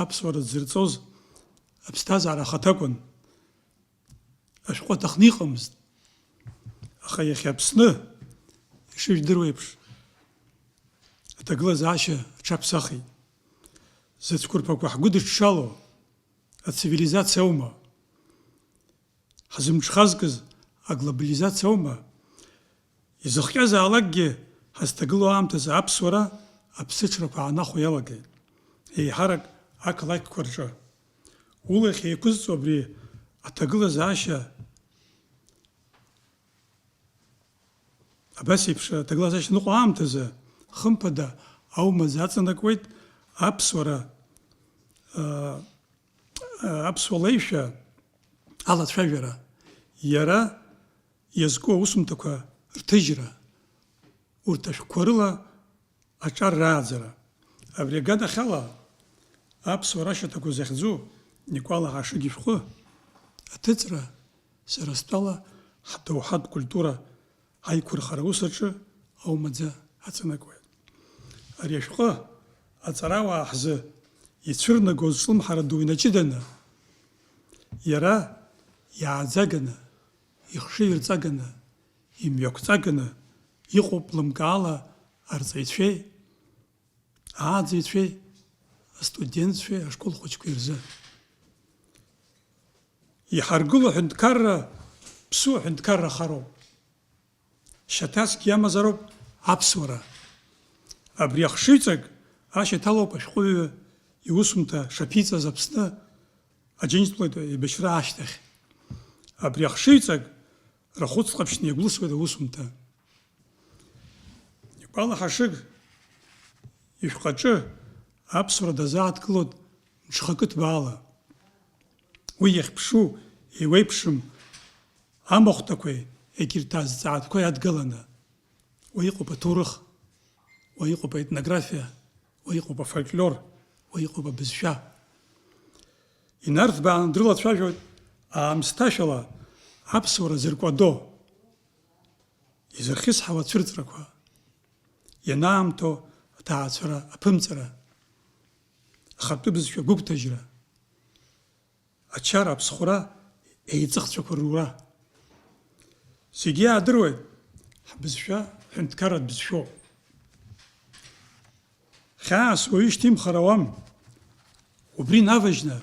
аԥсуара дзырҵоз аԥсҭазаара ахаҭа акәын. Ашәҟәы аҭахны иҟамызт. Аха иахьа Аԥсны, ишыжәдыруа еиԥш, аҭагылазаашьа аҽаԥсахит. Зыцәқәырԥақәа ҳгәыдыҽҽало ацивилизациа аума? Ҳзымҽхазкыз аглобализациа аума? Изыхҟьазаалакгьы, ҳазҭагылоу аамҭазы аԥсуара аԥсыҽрақәа аанахәо иалагеит, еиҳарак ақалақьқәа рҿы. Улахь еиқәызҵо абри аҭагылазаашьа, абас еиԥш аҭагылазаашьа ныҟәо аамҭазы, хымԥада, аумаӡа аҵанакуеит аԥсуара, аа, аԥсуа леишәа алацәажәара, иара иазку аусумҭақәа рҭыжьра, урҭ ашәҟәқәа рыла аҿар рааӡара. Абри аганахьала аԥсуара ашьаҭақәа захьӡу Никәала Ҳашыг ишәҟәы аҭыҵра, сара стәала, ҳдоуҳатә культура аиқәырхара ус аҿы аумаӡа аҵанакуеит. Ари ашәҟәы аҵарауаа ҳзы ицәырнагоз ҿлымҳара ду инаҷыданы, иара иааӡаганы, ихшыҩрҵаганы, имҩақәҵаганы, Иҟоуп лымкаала арҵаҩцәеи, ааӡаҩцәеи, астудентцәеи ашкол хәыҷқәеи рзы. Иҳаргыло аҳәынҭқарра ԥсу аҳәынҭқарра ахароуп. Шьаҭасгьы иамазароуп аԥсуара. Абри ахшыҩҵак ашьаҭалоуп ашәҟәыҩҩы иусумҭа шаԥиҵаз Аԥсны аџьынџьтәылатә еибашьра ашьҭахь. Абри ахшыҩҵак рахәыц ҟаԥшьны иагәылсуеит аусумҭа. Никәала Ҳашыг ишәҟәаҿы аԥсуара дазааҭгылоит мҽхакы ҭбаала. Уи иахьԥшу еиуеиԥшым амахәҭақәеи егьырҭ азҵаатәқәеи адгыланы. Уа иҟоуп аҭоурых, уа иҟоуп аетнографиа, уа иҟоуп афольклор, уа иҟоуп абызшәа. Инарҭбааны дрылацәажәоит аамсҭашәала аԥсуара зыркәадо, изырхьысҳауа ацәырҵрақәа, ианаамҭоу аҭаацәара аԥымҵара, ахатәы бызшәа гәыгәҭажьра, ачара аԥсхәра, еиҵыхцәақәа рура. Зегьы иаадыруеит, ҳбызшәа ҳәынҭқарратә бызшәоуп. Хьаас уаҩы ишьҭимхар ауам. Убри инаважьны,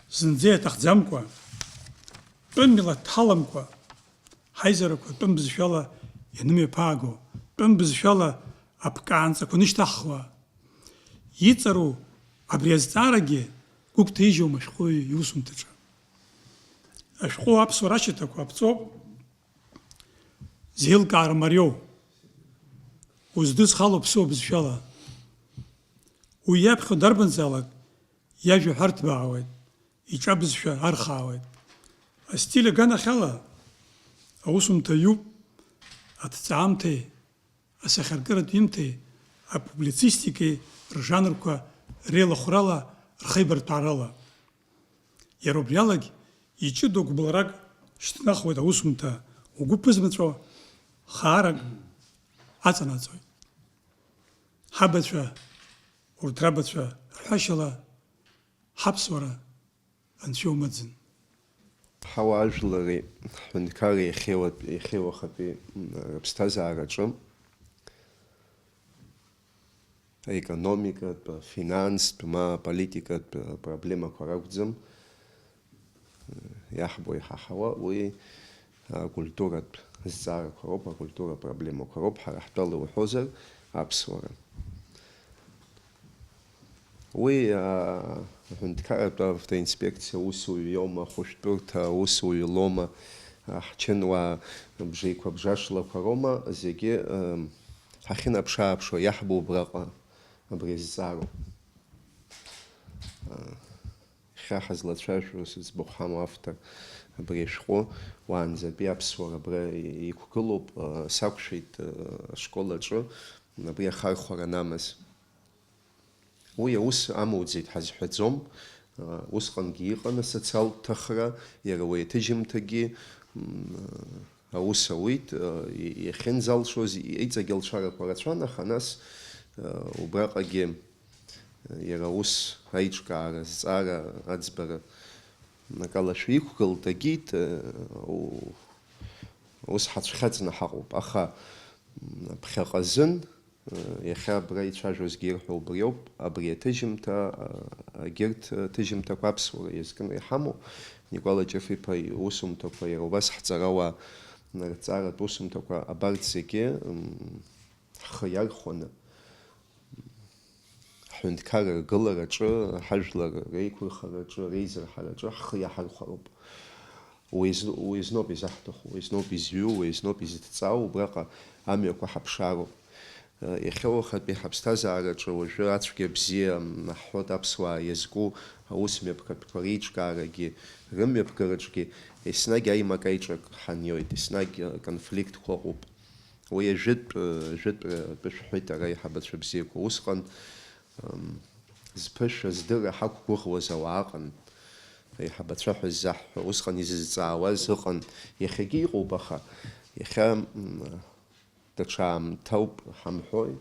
зынӡа иаҭахӡамкәа, тәым милаҭ ҳаламкәа, ҳаизарақәа тәым бызшәала ианымҩаԥааго, тәым бызшәала аԥкаанҵақәа нышьҭаҳхуа, иҵару абри азҵаарагьы гәыгәҭаижьуам ашәҟәыҩҩы иусумҭаҿы. Ашәҟәы аԥсуара ашьаҭақәа аԥҵоуп, зеилкаара мариоу, уздызхало ԥсуа бызшәала. Уи иаԥхьо дарбанзаалак иажәа ҳәарҭбаауеит, иҿабызшәа архаауеит. Астиль аганахьала аусумҭа иуп, аҭҵаамҭеи асахьаркыратә ҩымҭеи апублицистикеи ржанрқәа реилахәрала, рхеибарҭәаарала. Иара убриалагь иҷыдоу гәыбылрак шьҭнахуеит аусумҭа, угәы ԥызмаҵәо хаарак аҵанаҵоит. Ҳабацәа, урҭ рабацәа рҳәашьала, ҳаԥсуара анцәа иумаӡын. Ҳауаажәлари ҳҳәынҭқарреи иахьеилатә-, иахьеилахатәи, м, рыԥсҭазаараҿы аекономикатә, афинанстә, ма аполитикатә проблемақәа ракәӡам. Иаҳбо, иҳаҳауа, уи акультуратә зҵаарақәа роуп, акультура проблемақәа роуп, ҳара ҳтәала иуҳәозар, аԥсуара. Уи, а, аҳәынҭқарратә автоинспекциа усуҩ иоума, ахәышәтәырҭа усуҩ лоума, а, ҳчынуаа бжеиқәа-бжашлақәа роума, зегьы, м, ҳахьынаԥш-ааԥшуа иаҳбо убраҟа абри азҵаароуп. А, Иахьа ҳазлацәажәо, зыӡбахә ҳамоу автор абри ашәҟәы, уаанӡатәи аԥсуара абра иқәгылоуп, сақәшәеит ашкол аҿы, абри ахархәара анамаз. Уи аус амуӡеит ҳазҳәаӡом, усҟангьы иҟан асоциалтә ҭахра, иара уи аҭыжьымҭагьы, м, аус ауит, и-, иахьынӡалшоз, иҵегь алшарақәа рацәан, аха нас, убраҟагьы, иара ус аиҿкаара, азҵаара, аӡбара акалашәа иқәгылт, агьит, у-, ус ҳацәхьаҵны ҳаҟоуп. Аха, м, ԥхьаҟа азын, Иахьа абра ицәажәозгьы ирҳәо убриоуп, абри аҭыжьымҭа, а, агьырҭ аҭыжьымҭақәа аԥсуара иазкны иҳамоу, Никәала Ҷыф-иԥа иусумҭақәа, иара убас ҳҵарауаа рҵаратә усумҭақәа абарҭ зегьы, м, ҳхы иархәаны, ҳҳәынҭқарра ргылараҿы, ҳажәлар реиқәырхараҿы, реизырҳараҿы ҳхы иаҳархәароуп. Уи зну-, уи зноуп изаҳҭаху, уи зноуп изҩу, уи зноуп изыҭҵаау, убраҟа амҩақәа ҳаԥшаароуп. Иахьа уахатәи ҳаԥсҭазаараҿы уажәы ацәгьа-бзиа наҳҳәоит аԥсуаа иазку аус мҩаԥгатәқәа реиҿкаарагьы, рымҩаԥгараҿгьы еснагь аимак-аиҿак ҳаниоит, еснагь конфликтқәа ыҟоуп. Уи ажәытә, ажәытә атәы шәҳәеит ара аиҳабацәа бзиақәа. Усҟан, ам, зԥышәа, здырра ҳақәгәыӷуаз ауаа ыҟан, аиҳабацәа ҳәа ззаҳҳәо, усҟан изызҵаауаз ыҟан, иахьагьы иҟоуп, аха иахьа, м, даҽа аамҭоуп ҳамҳәои?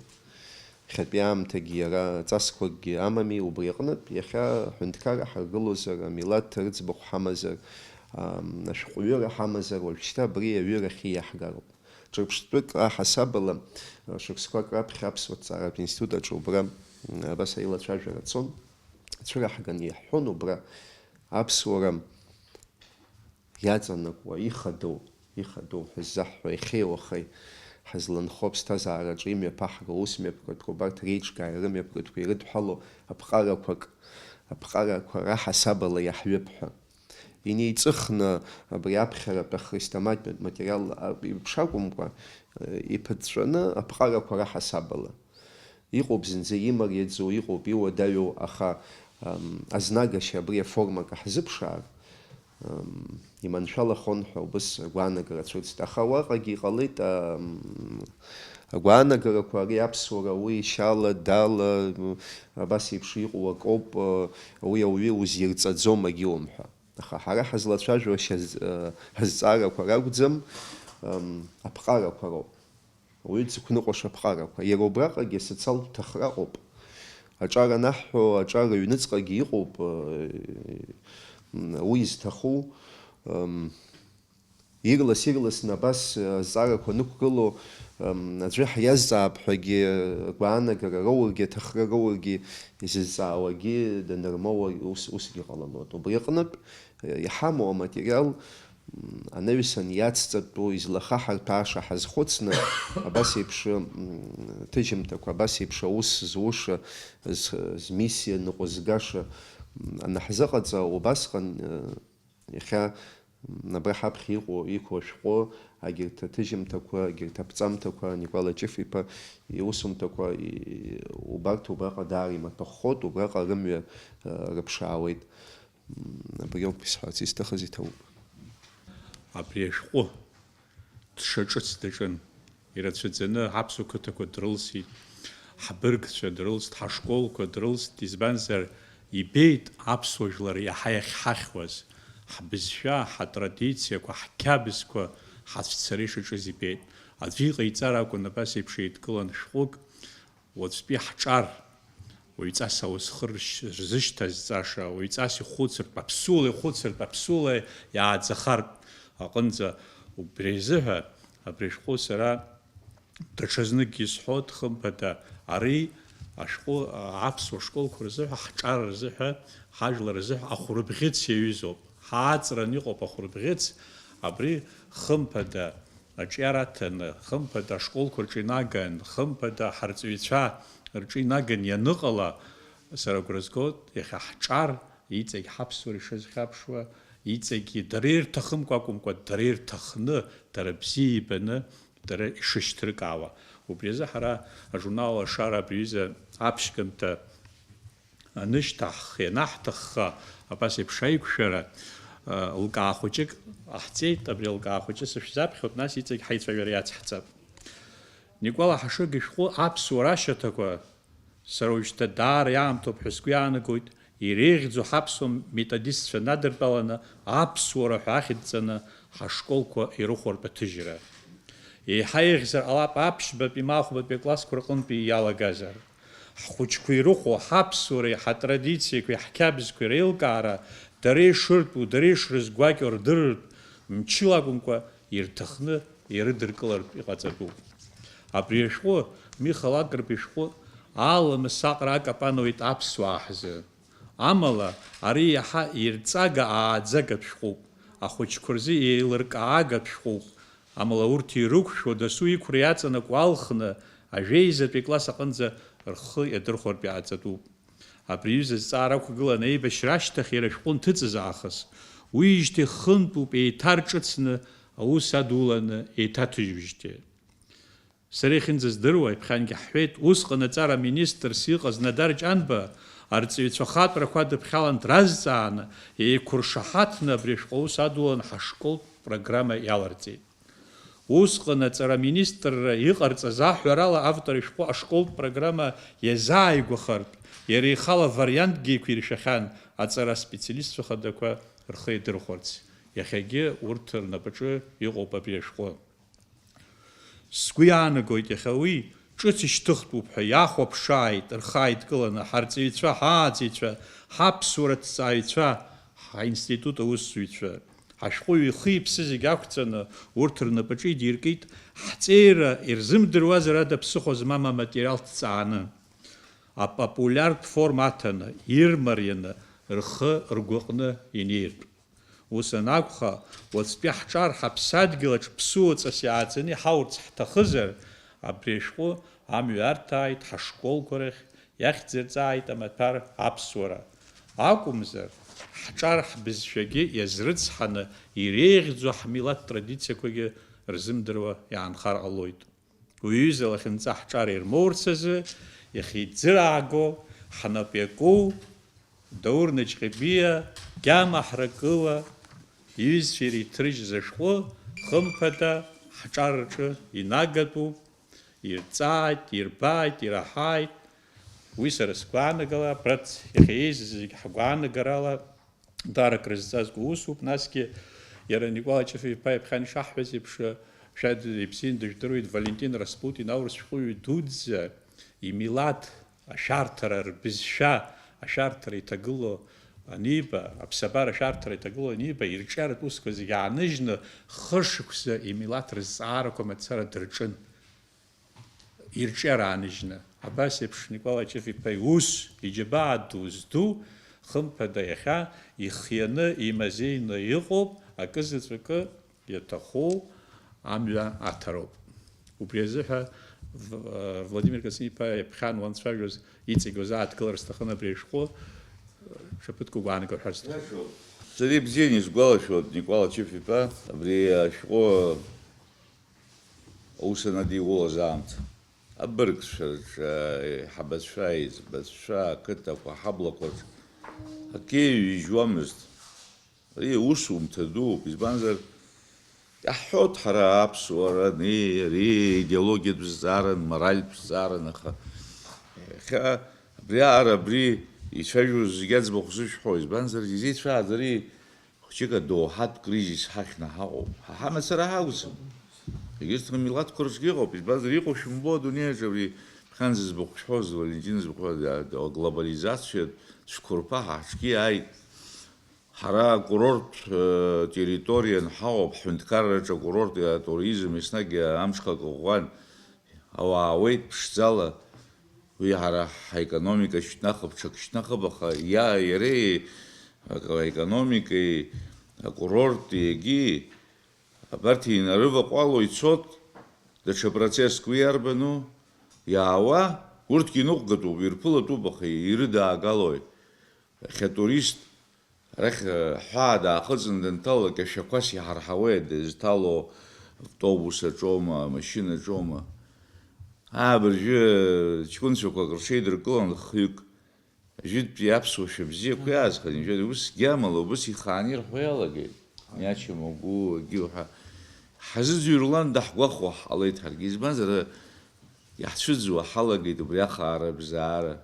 Иахьатәи аамҭагьы иара ҵасқәакгьы амами, убри аҟнытә, иахьа аҳәынҭқарра ҳаргылозар, амилаҭ рыӡбахә ҳамазар, ам, ашәҟәҩыра ҳамазар, уажәшьҭа абри аҩырахьы иаҳгароуп. Ҿырԥштәык аҳасабала, шықәсқәак раԥхьа аԥсуа ҭҵааратә институт аҿы убра, м, абас аилацәажәара цон. Ацәыраҳган иаҳҳәон убра аԥсуара иаҵанакуа, ихадоу, ихадоу ҳәа ззаҳҳәо, иахьеи уахеи ҳазланхо аԥсҭазаараҿы имҩаԥаҳго аус мҩаԥгатәқәа, убарҭ реиҿкааи рымҩаԥгатәқәа ирыдҳәалоу аԥҟарақәак, аԥҟарақәа раҳасабала иаҳҩып ҳәа. Инеиҵыхны абри аԥхьаратә ахрестоматиатә материал иԥшакәымкәа, иԥыҵәҵәаны аԥҟарақәа раҳасабала. Иҟоуп зынӡа имариаӡоу, иҟоуп иуадаҩу, аха, ам, азнагашьа абри аформак ҳзыԥшаар, ам, иманшәалахон ҳәа убыс агәаанагара цәырҵит. Аха уаҟагьы иҟалеит, ам, агәаанагарақәа, ари аԥсуара уи шьала, дала, м, абас еиԥш иҟоу акоуп, уи ауаҩы узирҵаӡом агьыуам ҳәа. Аха ҳара ҳазлацәажәо шьаз-, ҳазҵаарақәа ракәӡам, ам, аԥҟарақәа роуп. Уаҩы дзықәныҟәаша аԥҟарақәа. Иара убраҟагьы асоциалтә ҭахра ыҟоуп. Аҿар анаҳҳәо, аҿар аҩныҵҟагьы иҟоуп, э, м, уи изҭаху, ам, ирлас-ирласны абас, э, азҵаарақәа нықәгыло, ам, аӡәы ҳиазҵаап ҳәагьы, э, агәаанагара роургьы, аҭахра роургьы, изызҵаауагьы данырмоуа ус, усгьы ҟалалоит. Убри аҟнытә, э, иҳамоу аматериал, м, анаҩсан иацҵатәу, излахаҳарҭәааша ҳазхәыцны, абас еиԥш, м, ҭыжьымҭақәа, абас еиԥш аус зуша, з-, змиссиа ныҟәызгаша, м, анаҳзыҟаҵа, убасҟан, э, Иахьа, м, абра ҳаԥхьа иҟоу, иқәу ашәҟәы, агьырҭ аҭыжьымҭақәа, агьырҭ аԥҵамҭақәа, Никәала Ҷыф-иԥа иусумҭақәа, и-, убарҭ убраҟа даара имаҭәахәхоит, убраҟа рымҩа, э, рыԥшаауеит. М, абри ауп исҳәарц исҭахыз, иҭабуп. Абри ашәҟәы дшаҿыц даҿын. Ирацәаӡаны ҳаԥсуа қыҭақәа дрылсит, ҳбыргцәа дрылсит, ҳашколқәа дрылсит, избанзар, ибеит аԥсуа жәлар иаҳа иахьҳахьуаз, ҳбызшәа, ҳатрадициақәа, ҳқьабзқәа ҳацәцара ишаҿыз ибеит. Аӡәы иҟаиҵар акәын абас еиԥш еидкылан шәҟәык, уаҵәтәи ҳҿар, уаҩҵас ауасхыр рзышьҭазҵаша, уаҩҵас ихәыцыртә, аԥсуала ихәыцыртә, аԥсуала иааӡахартә аҟынӡа, убри азыҳәа абри ашәҟәы сара даҽазныкгьы исҳәоит, хымԥада, ари ашәҟәы аԥсуа школқәа рзыҳәа, ҳҿар рзыҳәа, ҳажәлар рзыҳәа ахәырбӷьыц иаҩызоуп. Ҳааҵран иҟоуп ахәырбӷьыц, абри хымԥада аҿиара аҭаны, хымԥада ашколқәа рҿы инаган, хымԥада ҳарҵаҩцәа рҿы инаган ианыҟала, сара агәра згоит, иахьа ҳҿар иҵегь ҳаԥсуара ишазхьаԥшуа, иҵегьы дара ирҭахымкәа акәымкәа, дара ирҭахны, дара бзиа ибаны, дара ишышьҭыркаауа. Убри азы ҳара ажурнал Алашара абри аҩыза аԥшьгамҭа анышьҭаҳх, ианаҳҭахха, абас еиԥш аиқәшәара, а, лкаа хәыҷык ҟаҳҵеит, абри алкаа хәыҷы сышәзаԥхьоит, нас иҵегь ҳаицәажәара иацҳҵап. Никәала Ҳашыг ишәҟәы аԥсуара ашьаҭақәа, сара уажәшьҭа даара иаамҭоуп ҳәа сгәы иаанагоит, иреиӷьӡоу ҳаԥсуа методистцәа надыртәаланы аԥсуара ҳәа ахьӡҵаны ҳашколқәа ирыхәартә аҭыжьра. Еиҳа еиӷьзар ҟалап аԥшьбатәи ма ахәбатәи аклассқәа рҟынтәи иалагазар. Ҳхәыҷқәа ирыхәо, ҳаԥсуареи ҳатрадициақәеи ҳқьабзқәеи реилкаара, дара ишыртәу, дара ишрызгәакьоу рдырыртә, мчыла акәымкәа, ирҭахны ирыдыркылартә иҟаҵатәуп. Абри ашәҟәы, Миха Лакрба ишәҟәы, аламыс аҟара акапануеит аԥсуаа ҳзы. Амала, ари иаҳа ирҵага-ааӡагатә шәҟәуп, ахәыҷқәа рзы еилыркаагатә шәҟәуп, амала урҭ ирықәшәо, дасу иқәра иаҵанакуа алхны, ажәеизатәи акласс аҟынӡа рхы иадырхәартә иҟаҵатәуп. Абри аҩыза азҵаара ақәгыланы аибашьра ашьҭахь иара ашәҟәы нҭыҵыз аахыс, уиижьҭеи хынтәуп еиҭарҿыцны аус адуланы еиҭаҭыжьуижьҭеи. Сара иахьынӡаздыруа, иԥхьангьы ҳҳәеит, усҟан аҵара министрс иҟаз Надар Ҷанба арҵаҩцәа ахатәрақәа адыԥхьалан дразҵааны, еиқәыршаҳаҭны абри ашәҟәы аус адулан ҳашколтә программа иаларҵеит. Усҟан аҵара аминистрра иҟарҵаз аҳәарала автор ишәҟәы ашколтә программа иазааигәахартә, иара ихала вариантгьы еиқәиршәахьан, аҵара аспециалистцәа хадақәа рхы иадырхәарц. Иахьагьы урҭ рнапаҿы иҟоуп абри ашәҟәы. Сгәы иаанагоит, иахьа уи ҿыц ишьҭыхтәуп ҳәа иахәаԥшааит, рхы ааидкыланы, ҳарҵаҩцәа, ҳааӡаҩцәа, ҳаԥсуара ҭҵааҩцәа, ҳаинститут аусзуҩцәа, Ҳашәҟәыҩҩы ихы-иԥсы зегь ақәҵаны урҭ рнапаҿы идиркит, ҳҵеира ирзымдыруазар ада ԥсыхәа змам аматериал дҵааны, апопулиартә форма аҭаны, ирмарианы, рхы-ргәы аҟны инеиртә. Ус анакәха, уаҵәтәи ҳҿар ҳаԥсадгьыл аҿы ԥсуаҵас иааӡаны иҳаурц ҳҭахызар, абри ашәҟәы амҩа арҭааит ҳашколқәа рахь, иахьӡырҵааит амаҭәар аԥсуара. Акәымзар, ҳҿар ҳбызшәагьы иазрыцҳаны, иреиӷьӡоу ҳмилаҭ традициақәагьы рзымдыруа иаанхар ҟалоит. Уи аҩыза лахьынҵа ҳҿар ирмоурц азы, иахьиӡырааго, ҳнап иаку, Даур Наҷҟьебиа, Гьама Ҳракыла иҩызцәа иреиҭрыжьыз ашәҟәы, хымԥада, ҳҿар рҿы инагатәуп, ирҵааит, ирбааит, ираҳааит. Уи сара сгәаанагала, абрац иахьа еизаз зегь ҳгәаанагарала даара акрызҵазкуа усуп, насгьы иара Никәала Ҷыф-иԥа иԥхьан ишаҳҳәаз еиԥш, шәа ибзианы дыжәдыруеит Валентин Распутин, аурыс шәҟәыҩҩы дуӡӡа, имилаҭ ашәарҭара, рбызшәа ашәарҭара иҭагылоу аниба, аԥсабара ашәарҭара иҭагылоу аниба, ирҿиаратә усқәа зегьы ааныжьны, хышықәса имилаҭ рызҵаарақәа мацара дырҿын. Ирҿиара ааныжьны. Абас еиԥш Никәала Ҷыф-иԥа иус, иџьабаа ду зду, хымԥада, иахьа ихианы, имазеины иҟоуп, акы заҵәыкы иаҭаху амҩа аҭароуп. Убри азыҳәа В-, Владимир Кацин-иԥа иаԥхьан уанцәажәоз иҵегь уазааҭгылар сҭахын абри ашәҟәы, ҽа ԥыҭк угәаанагар ҳәа сҭахын. Сара ибзианы исгәалашәоит, Никәала Ҷыф-иԥа, абри ашәҟәы аус анадиулаз аамҭа. Абыргцәа рҿы, аиҳабацәа, аиҵбацәа, ақыҭақәа, аҳаблақәа рҿы акы еиҩыжьуамызт. Ари усумҭа дууп, избанзар, иаҳҳәоит ҳара аԥсуара ани, ари идеологиатә зҵааран, моральтә зҵааран, аха иахьа абри аара абри ицәажәоз зегь аӡбахә зышәҳәо, избанзар, изеицәааӡари? Хәыҷык адоуҳатә кризис ҳахьны ҳаҟоуп. Ҳа ҳамацара ҳакәӡам. Егьырҭ рмилаҭқәа рҿгьы ыҟоуп. Избанзар, иҟоу шәымбо адунеи аҿы абри ԥхьанӡа збахәшәоз, Валентин збахәшәоз, аглобализациатә цәқәырԥа ҳаҿгьы иааит. Ҳара акурорттә, э, территориан ҳаҟоуп, ҳҳәынҭқарраҿы акурорт, атуризм еснагь амҽхак ӷәӷәан. Ауаа ауеит ԥшӡала, уи ҳара ҳаекономика шьҭнахып, ҽак шьҭнахып, аха иа-, иареи, акы-, аекономикеи, акурорти, егьи, абарҭ инарываҟәало ицот, даҽа процесск уи иарбану? Иаауа, урҭгьы иныҟәгатәуп, ирԥылатәуп, аха ирыдаагалои? Иахьа турист Арахь, ҳәаа даахыҵын данҭалак, ашәақәас иҳарҳауеит, дызҭало автобус аҿоума, амашьына аҿоума. Абыржәы ҷкәынцәақәак рҽеидыркылан хҩык. Ажәытәтәи аԥсуа шәа бзиақәа иаазхаз, ус гьамала, убыс ихааны ирҳәо иалагеит. Иачым угәы, агьи уҳәа. Ҳазыӡырҩлан даҳгәахәуа ҳҟалеит ҳаргьы, избанзар, иаҳцәыӡуа ҳалагеит убри ахаара бзаара.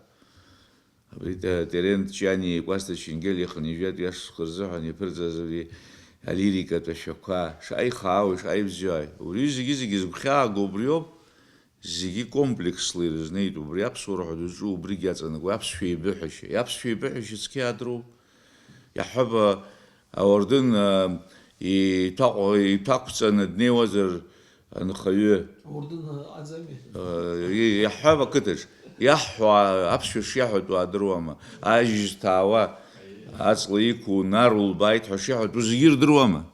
Абри Те-, Терент Ҷани Кәасҭа Ченгел ихынҩажәатәи ашықәсқәа рзыҳәан иаԥырҵаз абри алирикатә ашәақәа, шаҟа ихаауи, шаҟа ибзиоуи. Убри зегьы-зегьы згәхьааго убриоуп, зегьы комплексла ирызнеит, убри аԥсуара ҳәа дызҿу убригь аҵанакуа, аԥсшәа еибыҳәашьа, аԥсшәа еибыҳәашьа цқьа иаадыруоуп. Иаҳҳәап, а, ауардын, а, иҭаҟәа-, иҭақәҵаны днеиуазар, анхаҩы. Ауардын аӡами? Э, и-, иаҳҳәап ақыҭаҿ. Иаҳҳәо, а-, аԥсшәа шиаҳәатәу аадыруама? Ажь зҭаауа аҵла иқәу нар улбааит ҳәа шиҳәатәу зегьы ирдыруама?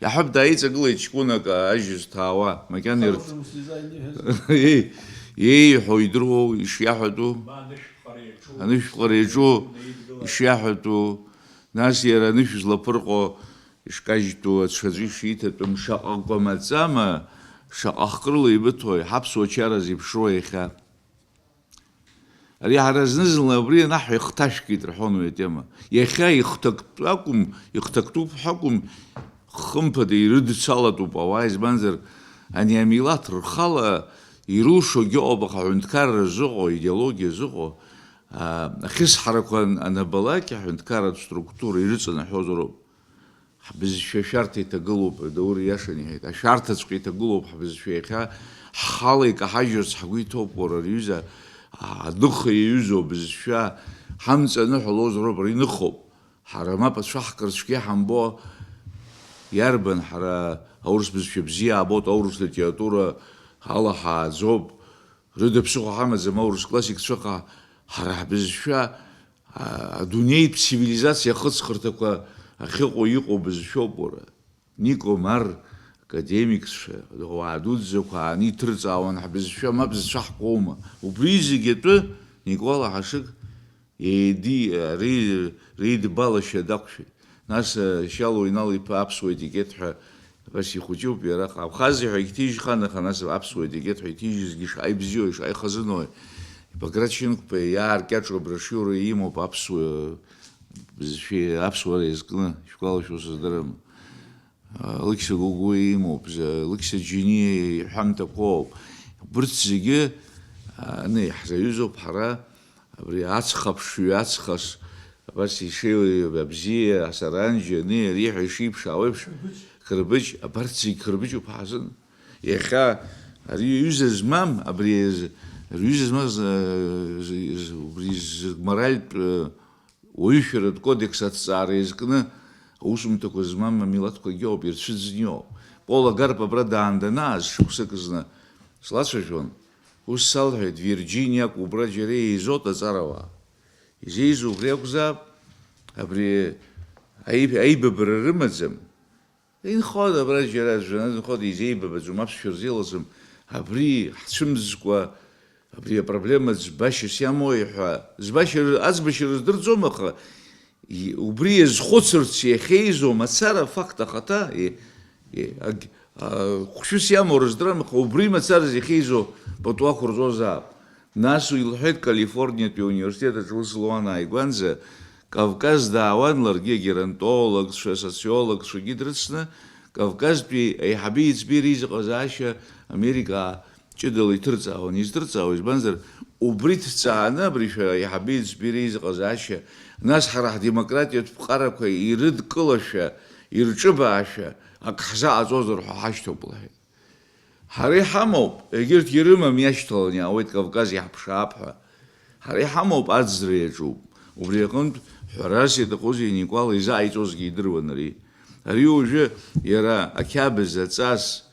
Иаҳҳәап, дааиҵагылеит ҷкәынак ажь зҭаауа, макьана ирҭ-, Салаф мсиза иниҳәаз. Еи-, иеиҳәо идыруоу ишиаҳәатәу? Ма анышә ԥҟара иаҿу. Анышә ԥҟара иаҿу ишиаҳәатәу? Нас иара анышә злаԥырҟо ишкажьтәу, аҽаӡәы ишиҭатәым, шаҟа кәамаҵама, шаҟа хкрыла ибыҭои, ҳаԥсуа чара зеиԥшроу иахьа? Ари ҳара зны-зынла убри анаҳҳәа ихҭашәкит рҳәон уи атема. Иахьа ихҭактә акәым, ихҭактәуп ҳәа акәым, хымԥада ирыдцалатәуп ауаа, избанзар, ани амилаҭ рхала ирылшогьы ыҟоуп, аха аҳәынҭқарра зыҟоу, аидеологиа зыҟоу, а, ахьысҳарақәа ан-, анабалак, аҳәынҭқарратә структура ирыҵанаҳәозароуп. Ҳбызшәа ашәарҭа иҭагылоуп, Даур ииашаны иҳәеит, ашәарҭаҵәҟьа иҭагылоуп ҳбызшәа иахьа, ҳхала икаҳажьырц ҳгәы иҭоуп, уара, рҩыза, аныха иаҩызоу бызшәа ҳамҵаныҳәалозароуп, ара иныхоуп. Ҳара мап ацәаҳкыр цәгьа ҳамбо, Иарбан ҳара аурыс бызшәа бзиа аабоит, аурыс литература алаҳааӡоуп, рыда ԥсыхәа ҳамаӡам, аурыс классикцәа ҟа-, ҳара ҳбызшәа, а, адунеитә цивилизациа ахыҵхырҭақәа ахьыҟоу иҟоу бызшәоуп уара. Нико Мар, академикцәа, ауаа дуӡӡақәа ааны иҭырҵаауан ҳбызшәа, мап зцәаҳкуоума? Убри зегь атәы Никәала Ҳашыг еиди-, ри-, реидбалашьа дақәшәеит. Нас, э, Шьалуа Инал-иԥа аԥсуа етикет ҳәа, абас ихәыҷуп иара, Абхазиа ҳәа иҭижьхан, аха нас аԥсуа етикет ҳәа иҭижьызгьы шаҟа ибзиоу, шаҟа ихазынои. Баграт Шьынқәба иааркьаҿу аброшиура имоуп аԥсуа бызшәеи аԥсуара иазкны, ишәгәалашәо сыздырам. Алықьса Гогәуа имоуп, за-, Алықьса Џьениа иҳәамҭақәоуп. Убырҭ зегьы, а, ани, ҳзаҩызоуп ҳара, абри ацхаԥшҩы, ацхас, абас ишеи-, абзиа, асаранџьа, ани, ари ҳәа ишиԥшаауеиԥш, Қырбыџь, абарҭ зегь Қырбыџьуп ҳазын. Иахьа ари ҩыза змам, абри з-, рҩыза змаз, э, з-, з-, убри з-, моральтә, э, Уаҩышәаратә кодекс аҭҵаара иазкны аусумҭақәа змам амилаҭқәагьы ауп, ирцәыӡны иоуп. Пол Агарба абра даан данааз, шықәсык зны слацәажәон, ус салҳәеит, Вирџиниак убра џьара еизоит аҵарауаа. Изеизо убри акәзаап, абри аиб-, аибабара рымаӡам. Инхоит абра џьара аӡәы, инхоит, изеибабаӡом, аԥсшәа рзеилаӡом. Абри ҳцәымӡкәа, абри апроблема ӡбашьас иамои ҳәа, ӡбашьа, аӡбашьа рыздырӡом, аха и-, убри иазхәыцырц иахьеизо мацара афакт ахаҭа, и-, и-, аг-, а, хәшәыс иамоу рыздырам, аха убри мацараз иахьеизо пату ақәырҵозаап. Нас уи лҳәеит Калифорниатәи ауниверситет аҿы ус луан ааигәанӡа, Кавказ даауан ларгьы, геронтологцәа, социологцәагьы дрыцны, Кавказтәи аиҳаби еиҵбеи реизыҟазаашьа Америка ҷыдала иҭырҵаауан, изҭырҵаауа, избанзар, убри ҭҵааны абри шәара аиҳаби еиҵбеи реизыҟазаашьа, нас ҳара ҳдемократиатә ԥҟарақәа ирыдкылашәа, ирҿыбаашәа ак ҳзаҟаҵозар ҳәа ҳашьҭоуп, лҳәеит. Ҳара иҳамоуп, егьырҭ ирымам, иашьҭаланы иаауеит Кавказ иаҳԥшаап ҳәа. Ҳара иҳамоуп, аӡӡра иаҿуп. Убри аҟынтә, ҳәарас иаҭахузеи, Никәала изааиҵозгьы идыруан ари. Ари уажәы иара ақьабз, аҵас,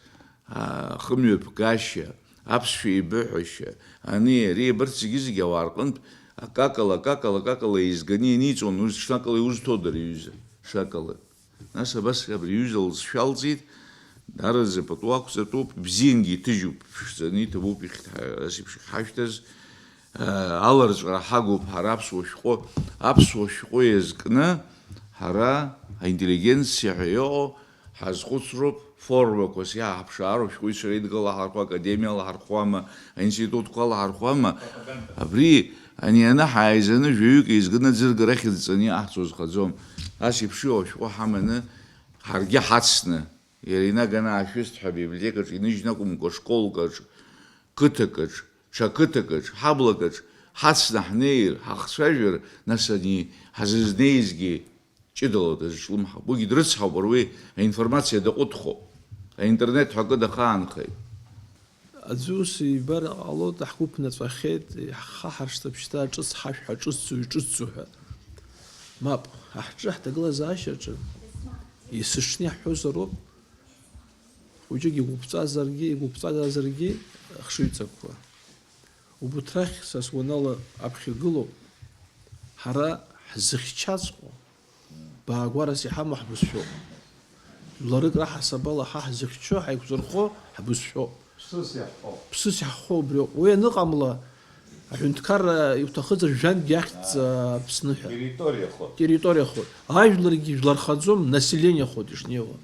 а, ахымҩаԥгашьа, аԥсшәа еибыҳәашьа, ани, ари, абарҭ зегьы-зегьы ауаа рҟынтә акакала, акакала, акакала еизганы ианиҵон, ус ҽнакала иузҭода ари аҩыза, ҽакала. Нас абас абри аҩыза лҵшәа алҵит, даараӡа пату ақәҵатәуп, бзиангьы иҭыжьуп, ԥшӡаны иҭабуп ихьҭ-, ас еиԥш ихьҳашәҭаз, аа, аларҵәара ҳагуп ҳара аԥсуа шәҟәы, аԥсуа шәҟәы иазкны ҳара аинтеллигенциа ҳәа иҟоу ҳазхәыцроуп, формақәас иааҳԥшаароуп, шәҟәыҩҩцәа реидгыла ҳархәа, академиала ҳархәама, аинститутқәа алаҳархәама, абри ани ана ҳааизаны жәаҩык еизганы аӡыргара ахьыдҵаны иҟаҳҵо зхаӡом. Ас еиԥш иҟоу ашәҟәы ҳаманы, ҳаргьы ҳацны, иара инаганы аашәысҭ ҳәа абиблиотекаҿ иныжьны акәымкәа, школкаҿ, қыҭакаҿ, ҽа қыҭакаҿ, ҳаблакаҿ ҳацны ҳнеир, ҳахцәажәар, нас ани ҳзызнеизгьы ҷыдала дазҿлымҳауп. Уигьы дрыцҳауп, уара уи аинформациа даҟәыҭхоуп. Аинтернет ҳәа акы дахаанхеит. Аӡәы ус ибар ҟалоит, ҳгәы ԥнаҵәахьеит, иаҳхаҳаршҭып шьҭа ҿыц ҳашәҳәа, ҿыцӡоу, иҿыцӡоу ҳәа. Мап, ҳаҳҿы ҳҭагылазаашьаҿы есышшны иаҳҳәозароуп, хәыҷык игәыԥҵазаргьы, игәыԥҵазаргьы ахшыҩҵакқәа. Убырҭ рахь са сгәанала аԥхьа игылоуп, ҳара ҳзыхьчаҵәҟьоу, баагәарас иҳамоу ҳбызшәоуп. Жәларык раҳасабала ҳа ҳзыхьчо, ҳаиқәзырхо ҳбызшәоуп. Ԥсыс иаҳхо. Ԥсыс иаҳхо убриоуп. Уи аныҟамла, аҳәынҭқарра иуҭахызар жәантә иахьӡ Аԥсны ҳәа. Территориахоит. Территориахоит. Ажәларгьы жәлархаӡом, населениахоит ишнеиуа.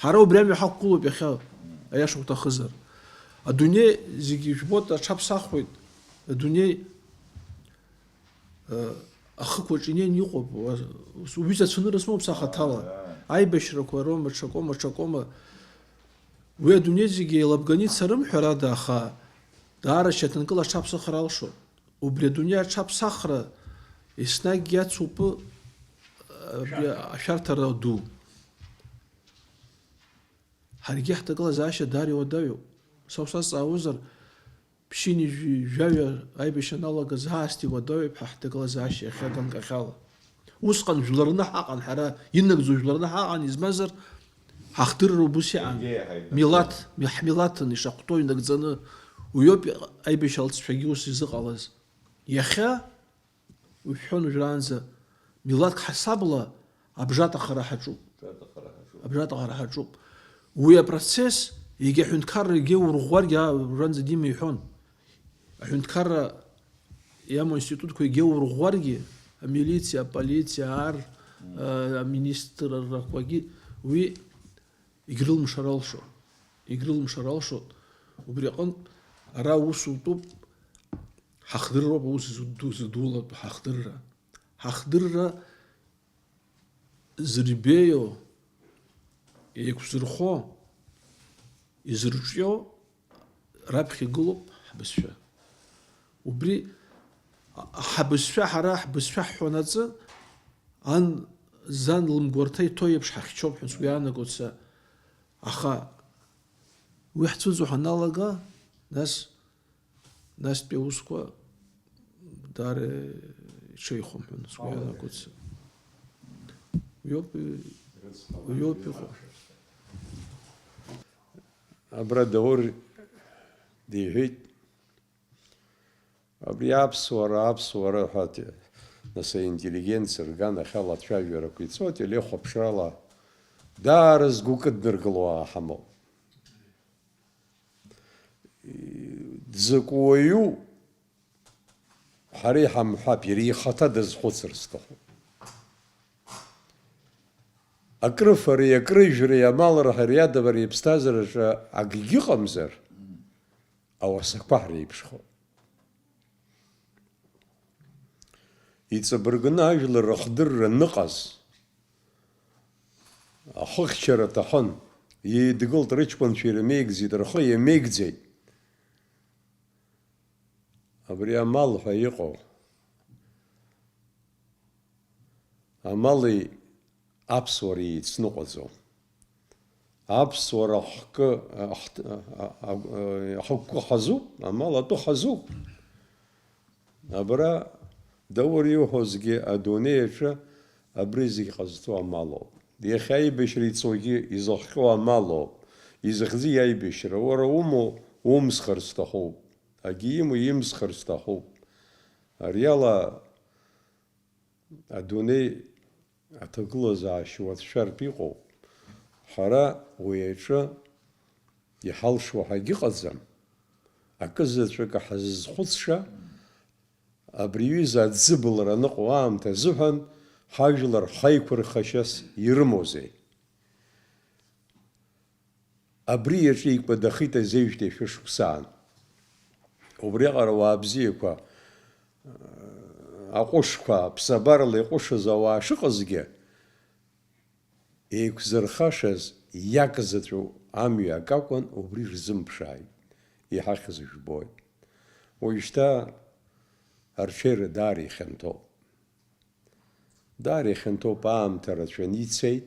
Ҳара убри амҩа ҳақәгылоуп иахьа, аиаша уҭахызар. Адунеи зегьы ижәбоит, аҽаԥсахуеит. Адунеи, э, ахықәаҿ инеин иҟоуп, уа-, уҩыза цәанырра смоуп са хаҭала. Аибашьрақәа роума, ҽакоума, ҽакоума. Уи адунеи зегьы еилабганы ицарым, ҳәарада, аха даара шьаҭанкыла аҽаԥсахыр алшоит. Убри адунеи аҽаԥсахра еснагь иацупы, э, ашәарҭара ду. Ҳаргьы ҳҭагылазаашьа даара иуадаҩуп. Са усазҵаауазар, ԥшьынҩажәи жәаҩа аибашьра аналагаз аасҭа иуадаҩуп ҳа ҳҭагылазаашьа иахьа ганкахьала. Усҟан жәларны ҳаҟан, ҳара инагӡоу жәларны ҳаҟан, избанзар, Ахдырра убыс иҟан. Егьи ҳаибабжьан. Милаҭ, ми-, ҳмилаҭын ишахәҭоу инагӡаны, уиоуп аибашьра алҵшәагьы ус изыҟалаз. Иахьа, ушәҳәон уажәраанӡа, милаҭк ҳасабла абжатахара ҳаҿуп. Абжатахара ҳаҿуп. Абжатахара ҳаҿуп. Уи апроцесс, егьа ҳәынҭқарра егьа урӷәӷәаргьы, а, уажәраанӡа Дима иҳәон. Аҳәынҭқарра иамоу аинститутқәа егьа урӷәӷәаргьы, амилициа, аполициа, ар, а, аминистррақәагьы, уи егьрылымшар алшоит. Егьрылымшар алшоит. Убри аҟынтә ара аус утәуп, ҳахдырроуп аус зду-, зыдулатәу ҳахдырра. Ҳахдырра зырбеиоу, еиқәзырхо, изырҿио раԥхьа игылоуп ҳбызшәа. Убри, а, ҳабызшәа, ҳара ҳбызшәа ҳҳәонаҵы, ан, зан лымгәарҭа иҭоу еиԥш ҳахьчоуп ҳәа сгәы иаанагоит са. Аха уи ҳцәыӡуа ҳаналага, нас, настәи аусқәа даара иҽеихом ҳәа сгәы иаанагоит са. Уиоуп, уиоуп иҟоу. Абра Даур диҳәеит, абри аԥсуара, аԥсуара ҳәа те-, нас аинтеллигенциа рганахьала ацәажәарақәа ицо, телехәаԥшрала даара згәы кыднаргыло ааҳамоуп. Дзакә уаҩу ҳара иҳамҳәап, иара ихаҭа дазхәыцыр сҭахуп. Акрыфареи, акрыжәреи, амалрҳареи, адабареи иԥсҭазаараҿы акгьы ыҟамзар, ауасақәа ҳреиԥшхоит. Иҵабыргны ажәлар рыхдырра аныҟаз, ахыхьчара аҭахын, еидгылт рыҷкәынцәа ирмеигӡеит, рхы иамеигӡеит. Абри амал ҳәа иҟоу, амали аԥсуареи еицныҟәаӡом. Аԥсуара ахкы, ахт-, а-, а-, а-, ахықәкы ҳазуп, амал атәы ҳазуп. Абра Даур иуҳәозгьы адунеи аҿы абри зегь ҟазҵо амалоуп. Иахьа аибашьра иҵогьы изыхҟьо амалоуп. Изыхьӡи аибашьра? Уара умоу умсхыр сҭахуп. Агьи имоу имсхыр сҭахуп. Ариала адунеи аҭагылазаашьа уацәшәартә иҟоуп. Ҳара уи аҿы иҳалшо ҳәагьы ыҟаӡам. Акызаҵәык ҳазызхәыцша, абри аҩыза аӡыбылра аныҟоу аамҭа азыҳәан ҳажәлар ҳаиқәырхашьас ирымоузеи? Абри иаҿикәадахеит азеижәтәи ашәышықәсаан. Убриаҟара ауаа бзиақәа, аҟәышқәа, аԥсабарала иҟәышыз ауаа шыҟазгьы, еиқәзырхашаз иакзаҵәу амҩа акакәын, убри рзымԥшааит, иҳахьыз жәбоит. Уажәшьҭа арҽеира даара ихьанҭоуп. Даара ихьанҭоуп, аамҭа рацәаны ицеит.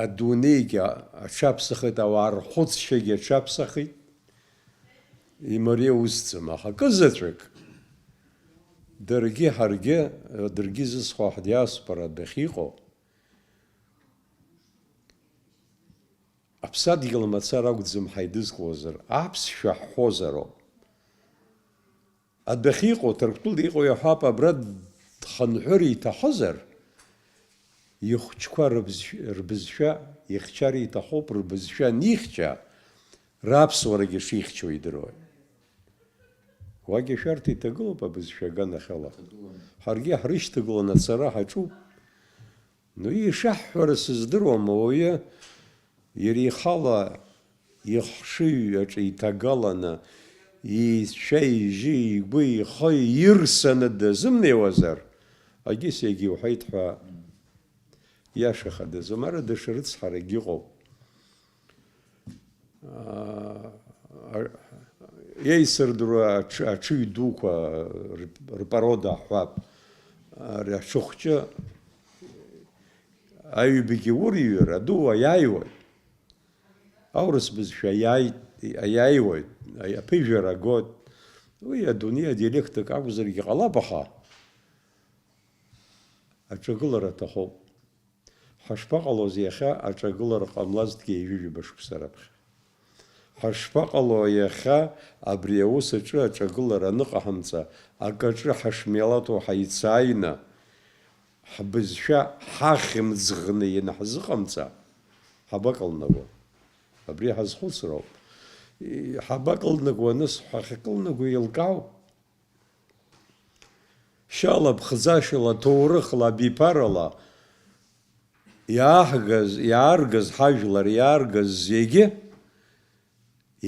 Адунеигьы аҽаԥсахит, ауаа рхәыцшьагьы аҽаԥсахит. Имариа усӡам, аха акызаҵәык, даргьы ҳаргьы, даргьы зысҳәо ҳдиаспора адәахьы иҟоу, аԥсадгьыл мацара акәӡам ҳаидызкылозар, аԥсшәа ҳҳәозароуп. Адәахьы иҟоу, Ҭырқәтәыла иҟоу иаҳәап, абра дхынҳәыр иҭахызар, ихәыҷқәа рыбз-, рбызшәа ихьчар иҭахуп, рбызшәа анихьча, раԥсуарагьы шихьчо идыруеит. Уагьы шәарҭ иҭагылоуп абызшәа аганахьала. Иҭагылоуп. Ҳаргьы ҳрышьҭагыланы ацара ҳаҿуп. Ну, ишаҳҳәара сыздыруам, ауаҩы иара ихала ихшыҩ аҿы иҭагаланы, ицәа-ижьы, игәы-ихы ирсаны дазымнеиуазар, агьыс иагьиуҳәеит ҳәа иашахадаз, ара даҽа рыцҳарагьы ыҟоуп. Аа, а, еисырдыруа аҽ-, аҽыҩ дуқәа рп-, рпорода ҳҳәап, ари аҽыхәҷы аҩбагьы урҩыр, аду аиааиуеит. Аурыс бызшәа аиааит, аиааиуеит, аи-, аԥыжәара агоит. Уи адунеи адиалектика акәзаргьы ҟалап, аха аҿагылара аҭахуп. Ҳашԥаҟалоз иахьа аҿагылара ҟамлазҭгьы ҩажәижәаба шықәса раԥхьа? Ҳашԥаҟало иахьа абри аус аҿы аҿагылара аныҟаҳамҵа, акаҿы ҳашмилаҭу ҳаицааины, ҳбызшәа ҳахьымӡӷны ианаҳзыҟамҵа, ҳабакылнаго? Абри ҳазхәыцроуп. И-, ҳабакылнаго анысҳәа, ҳахькылнаго еилкаауп. Шьала, ԥхӡашьала, ҭоурыхла, абиԥарала иааҳгаз, иааргаз ҳажәлар, иааргаз зегьы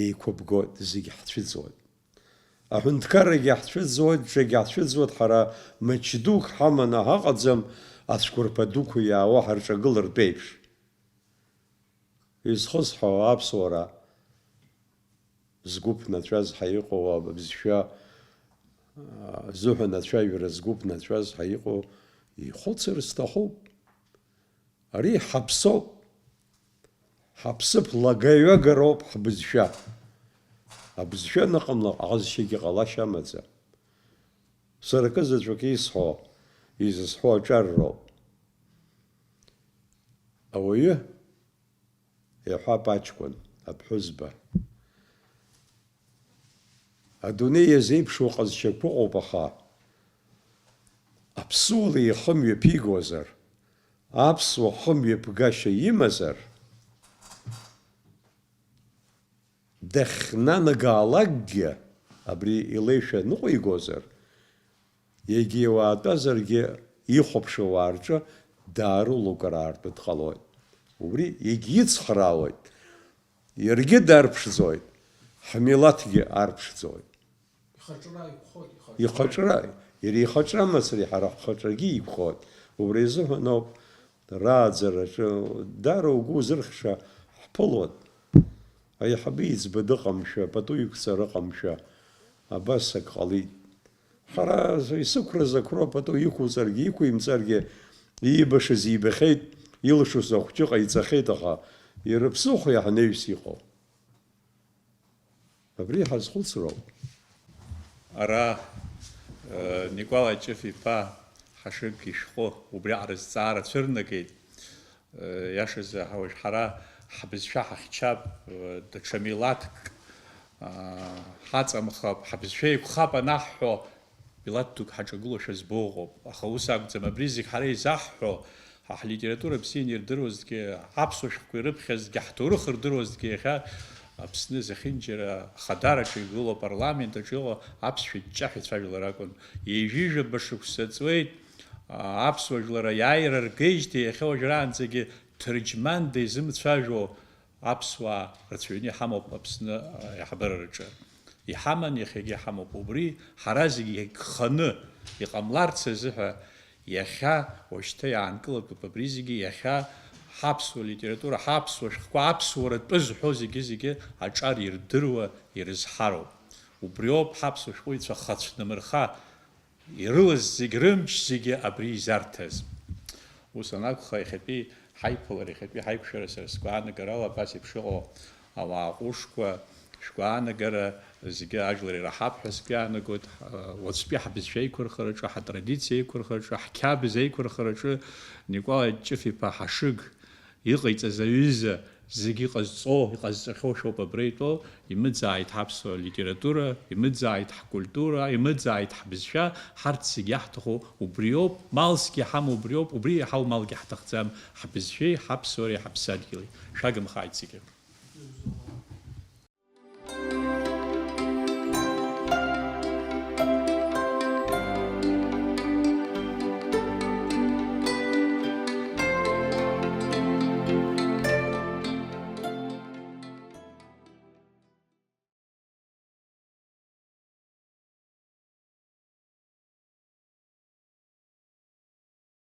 еиқәыбгоит, зегь ҳцәыӡуеит. Аҳәынҭқаррагьы ҳцәыӡуеит, ҽагьы ҳцәыӡуеит, ҳара мыч дук ҳаманы ҳаҟаӡам, ацәқәырԥа дуқәа иаауа ҳарҿагылартә еиԥш. Изхысҳәаауа аԥсуара згәы ԥнаҵәаз ҳәа иҟоу, абызшәа, а, зыҳәан ацәажәара згәы ԥнаҵәаз ҳәа иҟоу ихәыцыр сҭахуп. Ари ҳаԥсоуп. Ҳаԥсыԥ лагаҩагароуп ҳбызшәа. Абызшәа аныҟамла ҟазшьагьы ҟалашьа амаӡам. Сара акы заҵәык исҳәо, изысҳәо аҿар роуп. Ауаҩы, иҳәап аҷкәын, аԥҳәызба, адунеи иазеиԥшуа ҟазшьақәа ыҟоуп, аха аԥсуала ихы мҩаԥигозар, аԥсуа хы мҩаԥгашьа имазар, дахьнанагаалакгьы абри илеишәа ныҟәигозар, егьа иуаатәазаргьы ихәаԥшуа ауаа рҿы даарылукаар аартны дҟалоит. Убри егьицхраауеит, иаргьы дарԥшӡоит, ҳмилаҭгьы арԥшӡоит. Ихаҿра иқәхоит, ихаҿра. Ихаҿра, иара ихаҿра мацара ҳара ҳхаҿрагьы иқәхоит. Убри азыҳәан ауп рааӡараҿы даара угәы узырхша ҳԥылоит. Аиҳабы иӡба дыҟамшәа, пату иқәҵара ыҟамшәа, абас ак ҟалеит. Ҳара исықәрыз ақәра пату иқәуҵаргьы, иқәимҵаргьы, иибашаз ибахьеит, илшоз ахәҷы ҟаиҵахьеит, аха иара ԥсыхәа иаҳа анаҩс иҟоу. Абри ҳазхәыцроуп. Ара, э, Никәала Ҷыф-иԥа Ҳашыг ишәҟәы убриаҟара зҵаара цәырнагеит. Э, иашазы, ҳа-, уажә ҳара ҳбызшәа ҳахьчап, э, даҽа милаҭк, а, ҳаҵамхап, ҳбызшәа еиқәхап анаҳҳәо, милаҭ дук ҳаҿагылоушәа збо ыҟоуп. Аха ус акәӡам, абри зегь ҳара изаҳҳәо, ҳа ҳлитература бзианы ирдыруазҭгьы, аԥсуа шәҟәқәа ирыԥхьазҭгьы, ҳҭоурых рдыруазҭгьы, иахьа Аԥсны зехьынџьара ахадараҿы игылоу апарламент аҿы иҟоу аԥсшәа ҷҷаҳәа ицәажәалар акәын. Ҩажәижәаба шықәса ҵуеит, а, аԥсуа жәлар аиааира ргеижьҭеи иахьа уажәраанӡагьы ҭырџьманда изымцәажәо аԥсуаа рацәаҩны иҳамоуп Аԥсны, а, аиҳабырараҿы. Иҳаман, иахьагьы иҳамоуп. Убри ҳара зегьы иагьханы иҟамларц азыҳәа, иахьа уажәшьҭа иаанкылатәуп абри зегьы, иахьа ҳаԥсуа литература, ҳаԥсуа шәҟәқәа, аԥсуара тәы зҳәо зегьы-зегьы аҿар ирдыруа, ирызҳароуп. Убриоуп ҳаԥсуа шәҟәыҩҩцәа хацәнымырха, ирылаз зегь рымч зегьы абри изарҭаз. Ус анакәха, иахьатәи ҳаиԥылара, иахьатәи ҳаиқәшәара сара сгәаанагарала абас еиԥш иҟоу ауаа ҟәышқәа, шәгәаанагара зегьы ажәлар ираҳап ҳәа сгәы иаанагоит. Уаҵәтәи ҳбызшәа еиқәырхараҿы, ҳатрадициа еиқәырхараҿы, ҳқьабз еиқәырхараҿы Никәала Ҷыф-иԥа Ҳашыг иҟаиҵаз аҩыза зегьы иҟазҵо, иҟазҵахьоу шәоуп абра итәоу, имыӡааит ҳаԥсуа литература, имыӡааит ҳкультура, имыӡааит ҳбызшәа, ҳарҭ зегьы иаҳҭаху убриоуп, малсгьы иҳамоу убриоуп, убри иаҳау малгьы ҳҭахӡам, ҳбызшәеи, ҳаԥсуареи, ҳаԥсадгьыли. Шәагымхааит зегьы.